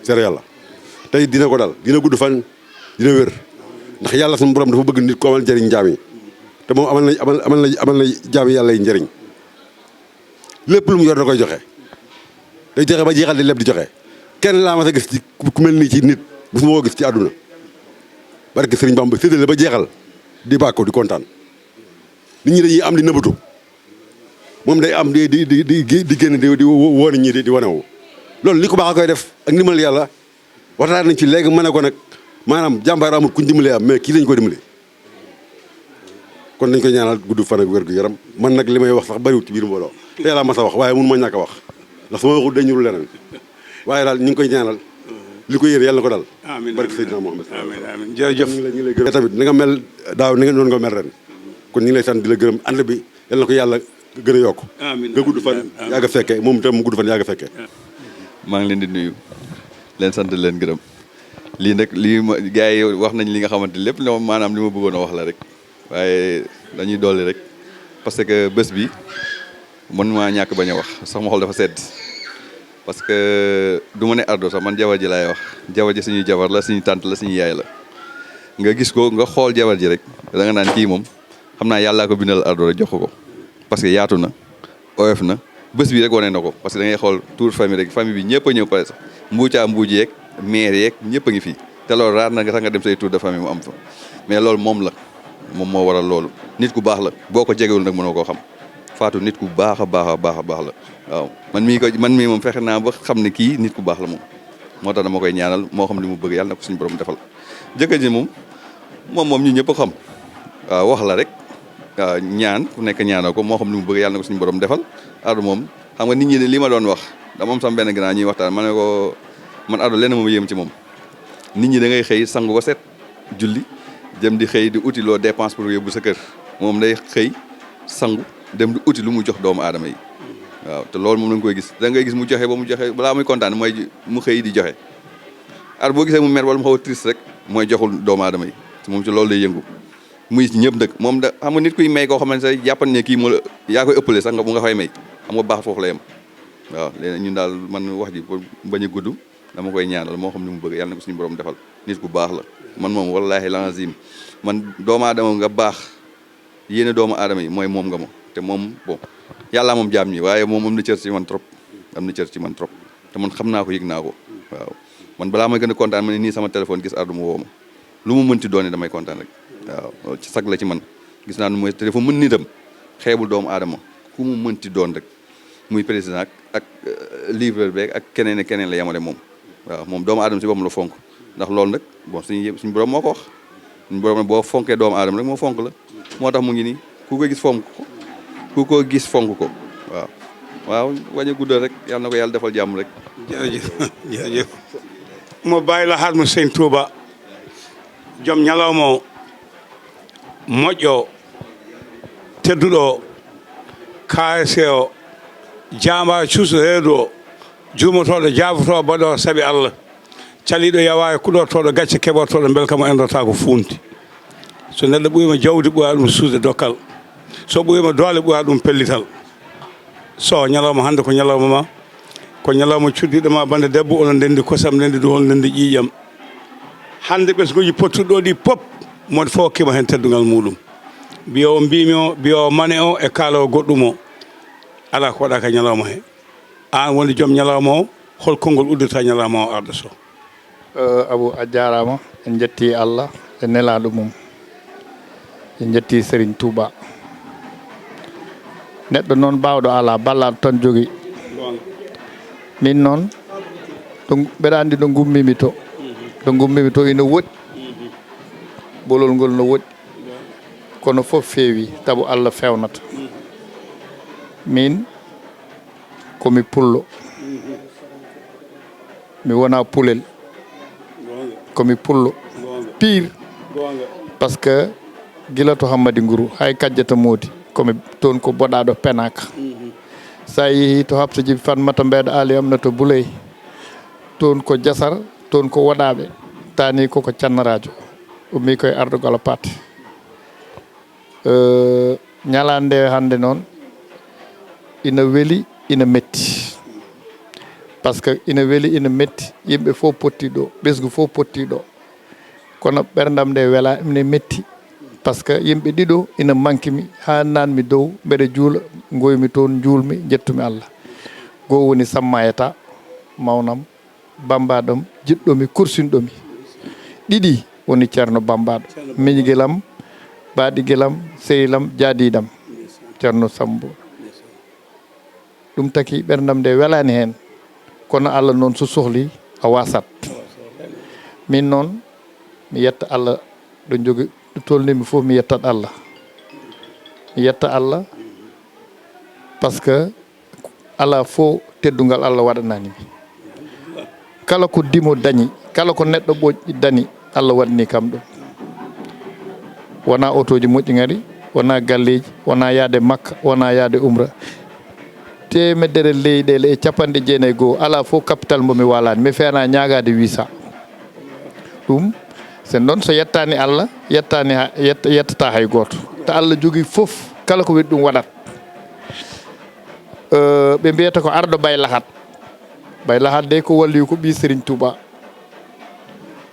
Seer yàlla, tey dina ko dal, dina gudd fan, dina wér, ndax yàlla suñu borom dafa bëgg nit ko amal njëriñ jaam yi. Te moom amal na amal amal na amal na jaam yàlla yi njëriñ. Lépp lu mu yor da koy joxe, day joxe ba jeexal, di leb di joxe. Kenn laa mas a gis ci ku mel nii ci nit, mosuma koo gis ci àdduna. Barke Serigne Bamba, séddale ba jeexal, di bàkku, di kontaan. Nit ñi dañuy am di nëbbatu, moom day am di di di di di génn, di di woo nit ñi, di di wanewu. Loolu li ko baax a koy def ak ndimbal yàlla. Waxtaan nañ ci léegi, ma ne ko nag, maanaam, jàmbaar amul kuñ dimbalee am, mais kii lañ ko dimbali. Kon dañ koy ñaanal gudd fan ak wér gu yaram. Man nag, li may wax sax bariwul ci biir mbooloo, te yàlla mas a wax, waaye mun ma ñàkk a wax, ndax su ma waxul day ñuru leneen. Waaye daal, ñu ngi koy ñaanal li ko yéene, yàlla na ko dal. Amiin, Barke amiin. Seydina Mohamed. Amiin, amiin. Jërëjëf. Ñu ngi lay ñu ngi lay gërëm tamit, ni nga mel daaw, ni nga noonu nga mel ren. Kon ñu ngi lay sant, di la gërëm. Ànd bi, yàlla na ko yàlla gën a yokk. Amiin, Nga gudd fan, amiin, amiin. Yàgg a fekke, moom itam mu gudd fan, yàgg a fekke. Maa ngi leen di nuyu, leen sant, leen gërëm. Lii nag, lii ma gars yi wax nañ li nga xamante, lépp li ma maanaam li ma bëggoon a wax la rek, waaye dañuy dolli rek, parce que bés bi mën maa ñàkk bañ a wax, sax ma xol dafa sedd, parce que du ma ne Ardo sax, man jabar ji laay wax. Jabar ji suñuy jabar la, suñu tante la, suñu yaay la. Nga gis ko, nga xool jabar ji rek, da nga naan, kii moom, xam naa yàllaa ko bindal Ardo rek, jox ko ko, parce que yaatu na, oyof na. Bés bi rek wane na ko, parce que da ngay xool tour famille rek, famille bi ñëpp a ñëw presque, mbuucaa mbuuj yeeg maire yeeg ñëpp a ngi fii. Te loolu raar na nga sax nga dem say tour de famille mu am fa, mais loolu moom la, moom moo waral loolu. Nit ku baax la, boo ko jegewul nag mënoo koo xam. Fatou nit ku baax a baax a baax a baax la. Waaw, man mii ko man mii moom fexe naa ba xam ne kii nit ku baax la moom. Moo tax dama koy ñaanal, moo xam li mu bëgg, yàlla na ko suñu borom defal. Jëkkër ji moom, moom moom ñu ñëpp a xam. Waaw, wax la rek. Waaw, ñaan ku nekk ñaanal ko, moo xam li mu bëgg, yàlla na ko suñu borom defal. Ardo moom, xam nga nit ñi de, li ma doon wax, dama am sama benn grand ñuy waxtaan, ma ne ko man Ardo lenn moom yéem ci moom. Nit ñi da ngay xëy sangu ba set, julli, dem di xëy di uti loo dépense pour yóbbu sa kër. Moom day xëy sangu, dem di uti lu mu jox doomu aadama yi. Waaw, te loolu moom da nga koy gis, da ngay gis mu joxe ba mu joxe, balaa muy kontaan mooy mu xëy di joxe. Ar boo gisee mu mer wala mu xaw a triste rek, mooy joxul doomu aadama yi. Moom ci loolu lay yëngu. Muy ci ñëpp nag, moom da xam nga nit kuy may koo xamante ne jàppan ne kii moo la, yaa koy ëppale sax, nga bu nga fay may, xam nga baax foofu la yem. Waaw, léegi ñun daal, man wax ji pour bañ a gudd, dama koy ñaanal, moo xam ni mu bëgg, yàlla na ko suñu borom defal. Nit ku baax la. Man moom, wallaahi lazim, man doomu aadama nga baax, yéene doomu aadama yi mooy moom nga ma. Te moom, bon, yàlla moom jaam ñi, waaye moom am na cër ci man trop. Am na cër ci man trop. Te man xam naa ko, yëg naa ko. Waaw, man balaa may gën a kontaan, ma ne nii sama téléphone, gis Ardo mu woo ma. Lu mu mënti doon, damay kontaan rek. Waaw, loolu ci sag la ci man. Gis naa ne mooy téléphone mën nitam, xeebul doomu aadama, ku mu mënti doon rek, muy président ak ak, euh, livreur beeg ak keneen ak keneen la yemale moom. Waaw, moom doomu aadama si boppam la fonk. Ndax loolu nag, bon, suñu yëpp, suñu borom moo ko wax. Suñu borom nag, boo fonkee doomu aadama rek, moo fonk la. Moo tax mu ngi nii, ku ko gis fonk ko, ku ko gis fonk ko. Waaw, waaw, wañ a guddal rek, yàlla na ko yàlla defal jàmm rek. Jërëjëf. Jërëjëf. Mo bàyyi la xaat mu sëñ Touba, jom ñalawma o, moƴƴo o, tedduɗo o, kaayse o, jaamba cuuso reedu o, juumotooɗo jaafotoo baɗo sabi Allah, caliiɗo yawa e kuɗortooɗo gacce, keɓortooɗo mbelka mo endotaako fuunti. So neɗɗo ɓuyima jawdi, ɓuya ɗum suude dokkal. So ɓuyima doole, ɓuya ɗum pellital. So ñalawma hannde ko ñalawma ma, ko ñalawma cuddiɗo ma, bannde debbo, ono ndenndi kosam, ndenndi duhol, ndenndi ƴiiƴam. Hannde ɓesnguuji pottuɗi ɗo ɗi pop, mo fof keɓa heen teddungal muɗum. Mbiyo o mbiimi o, mbiyo o mane o e kaala o goɗɗum o, alaa ko waɗaaka ñalawma he. Aan woni joom ñalawma o, hol konngol uddata ñalawma o, Arɗo Sow? Eh, Abu, a jaaraama. En njetti Allah e nelaaɗo mum. En njetti Serigne Touba. Neɗɗo noon baawɗo alaa, ballaaɗo tan jogii. Min noon, ɗo, mbeɗa anndi ɗo ngummimi to. Ɗo ngummimi to ina woɗɗi. Bolol ngol no woɗɗi. Kono fof feewi, sabu Allah feewnata. Min, ko mi pullo. Mi wonaa pulel. Ko mi pullo. Pire. Parce que gila to Hammadi Nguru, hay Kajjata Moodi, ko mi toon ko boɗaaɗo penaaka. So a yehii to Hafsa Jibi Fatmata Mbeeɗa Aali Amnata Buley, toon ko Jasar, toon ko Woɗaaɓe, taani ko ko Cannaraajo. Ummii ko e Ardo Galo Paate. Eh, ñalaande nde hannde noon, ina weli, ina metti. Parce que ina weli, ina metti, yimɓe fof potti ɗo, ɓesngu fof potti ɗo. Kono ɓerndam nde wela, ina metti. Parce que yimɓe ɗiɗo ina manki mi, haa naatmi dow, mbeɗa juula, ngoymi toon, njuulmi, njettumi Allah. Goo woni Sammayata, mawnam, bambaɗo am, jiɗɗo mi, kursinɗo mi. Ɗiɗi woni Ceerno Bambaɗo, miñgel am, baaɗigel am, sehil am, jaadiiɗo am, Ceerno Sammbo. Ɗum taki ɓerndam nde welaani heen, kono Allah noon so sohli a wasat. Min noon, mi yetta Allah, ɗo jogi, ɗo tolnimi fof mi yettat Allah. Mi yetta Allah, parce que alaa fof teddungal Allah waɗanaani mi. Kala ko Dimo dañi, kala ko neɗɗo Ɓooƴ dañi, Allah waɗani kam ɗum. Wonaa otooji moƴƴi ngari, wonaa galleeji, wonaa yahde Makka, wonaa yahde Umra. Teemedere leyɗeele e capanɗe jeenayi e goo, alaa fof capital mbo mi waalaani. Mi feenaa ñaagaade visa. Ɗum, sen ɗon so yettaani Allah, yettaani ha-, yetta-, yettata hay gooto. Te Allah jogii fof, kala ko weli ɗum waɗat. Eh, ɓe mbiyata ko Arɗo Bay Lahat. Bay Lahat dey ko walliyu, ko ɓii Serigne Touba.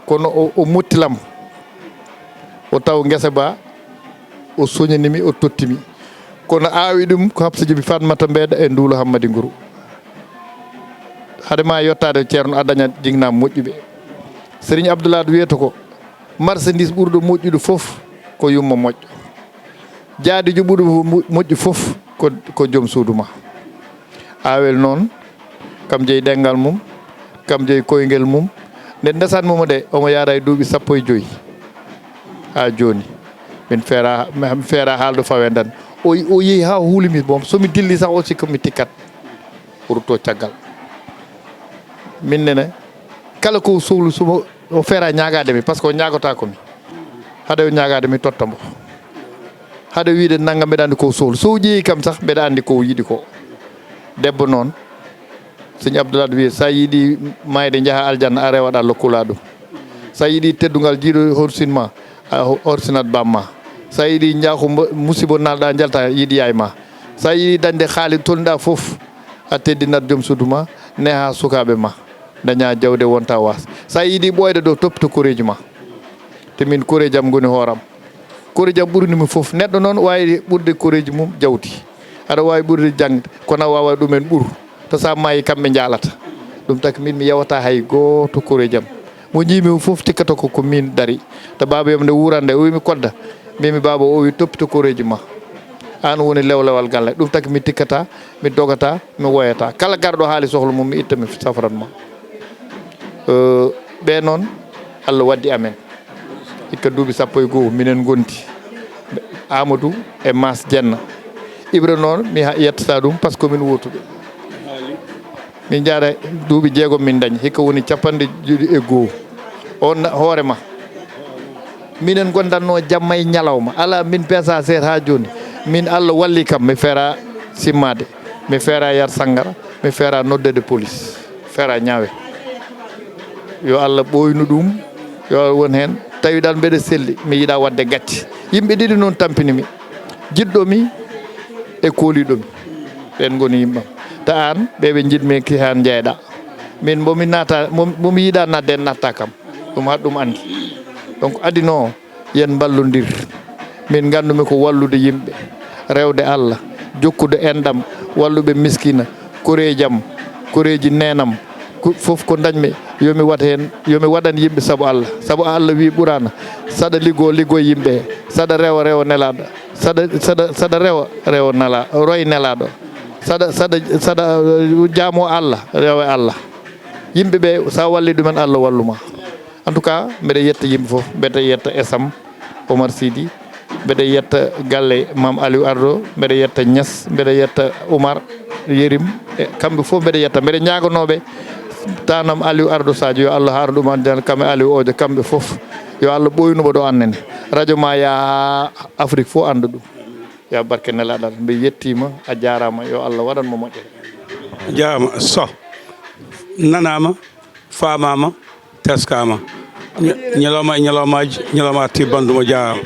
Kono o, o motti lam. O taw ngesa ba, o soñani mi, o totti mi. Kono aawi ɗum ko Hafsa Jibi Fatmata Mbeeɗa e Nduulo Hammadi Nguru. Hade ma yottaade Ceerno, a dañat jinnaɓe moƴƴuɓe. Serigne Abdoulaye wiyata ko, marchandise ɓurɗo moƴƴude fof ko yumma moƴƴo. Jaadiijo ɓuri mo-, moƴƴi fof ko, ko joom suudu ma. Aawel noon, kam jeyi ɗemngal mum, kam jeyi koyngel mum. Nde ndesan mo de, omo yaara e duuɓi sappo e joyi. Haa jooni. Min feera, min feera haaldo fawe ndan. O, o yehi haa huuli mi, bon, so mi dilli sah, o sikka mi tikkat. O rutto caggal. Min nene, kala ko sohlu, so mo, o feera ñaagaade mi, parce que o ñaagotaako mi. Hade o ñaagaade mi totta mbo. Hade wiide nannga mbeɗa anndi ko sohlu. So o ƴeewi kam sah, mbeɗa anndi ko o yiɗi ko. Debbo noon, Sëñ Abdoulaye wiye, so a yiɗi maayde njaha aljanna, a rewat Allah kula ɗum. So a yiɗi teddungal jiiɗo horsin ma, a ho-, horsinat bamma. So a yiɗi njaaxu mbo-, musibo nalɗa njalta yiɗi yaay ma. So a yiɗi dañde xaalis tolniɗa fof, a teddinat joom suudu ma, neha sukaaɓe ma, daña jawde wonta waas. So a yiɗi ɓooyde ɗo, toppito koreeji ma. Te min koreeji am ngoni hooram. Koreeji am ɓurni mi fof. Neɗɗo noon waawi ɓurde koreeji mum jawdi. Aɗa waawi ɓurde jaŋde, kono a waawaa ɗumen ɓur. To sa maayi, kamɓe njaalata. Ɗum taki min mi yewata hay gooto koreeji am. Mo njiimi fof tikkata ko, ko min dari. To baaba yam nde wuurande, o wi mi kodda. Mbimi baaba, o wi toppito koreeji ma. Aan woni lewlewal galle. Ɗum taki mi tikkata, mi dogata, mi woyata. Kala garɗo haali sohla mum, mi itta, mi safran ma. Eh, ɓe noon, Allah waddi amen. Hikka duuɓi sappo e goo, minen ngondi. Amadou e Mas Jenna. Ibra noon, mi ha-, yettata ɗum, parce que min wotuɓe. Min njaara duuɓi jeegom min dañi, hikka woni capanɗe ɗiɗi e goo. On na-, hoore ma. Minen gondatno jamma e ñalawma. Ala min peesa seer haa jooni. Min Allah walli kam, mi feera simmaade. Mi feera yar sangara, mi feera noddeede police. Feera ñaawe. Yo Allah ɓooynu ɗum, yo won heen. Tawi dal mbeɗa selli, mi yiɗa waɗde gacce. Yimɓe ɗiɗi noon tampini mi. Jiɗɗo mi e kooliiɗo mi. Ɓeen ngoni yimɓe am. Ta aan, ɓe ɓe njiɗmi ki haan njeyɗa. Min mbo mi naata, mbo, mbo mi yiɗa natde, natta kam. Ɗum haɗ ɗum anndi. Donc, adino, yen mballondir. Min nganndumi ko wallude yimɓe, rewde Allah, jokkude enɗam, walluɓe miskina, koreeji am, koreeji neenam, ko, fof ko ndañmi, yo mi waɗ heen, yo mi waɗan yimɓe sabu Allah. Sabu Allah wi Ɓuraana, saɗa liggo, liggo yimɓe, saɗa rewa, rewa nelaaɗo, saɗa, saɗa, saɗa rewa, rewa nela-, roy nelaaɗo, saɗa, saɗa, saɗa, uh, jaamo Allah, rewa Allah. Yimɓe ɓe, sa walli ɗumen, Allah walluma. En tout cas, mbeɗa yetta yimɓe fof, mbeɗa yetta Esam, Omar Sidi, mbeɗa yetta galle Mam Aliou Ardo, mbeɗa yetta Niass, mbeɗa yetta Oumar Yerim, e kamɓe fof mbeɗa yetta. Mbeɗa ñaaganooɓe tanam Aliou Ardo Sadio, yo Allah haarnu ɗum aljanna, kamɓe Aliou Ojo, kamɓe fof. Yo Allah ɓooynu mo ɗo annene. Radio ma yaa Afrique fof annda ɗum. Ya barke nelaaɗo, mbe yettiima, a jaaraama, yo Allah waɗan mo moƴƴere. Jaaraama, Soh. Nanaama, faamaama, teskaama. Ña-, ñalawma e ñalawmaaji, ñalawma arti banndum o jaaraama.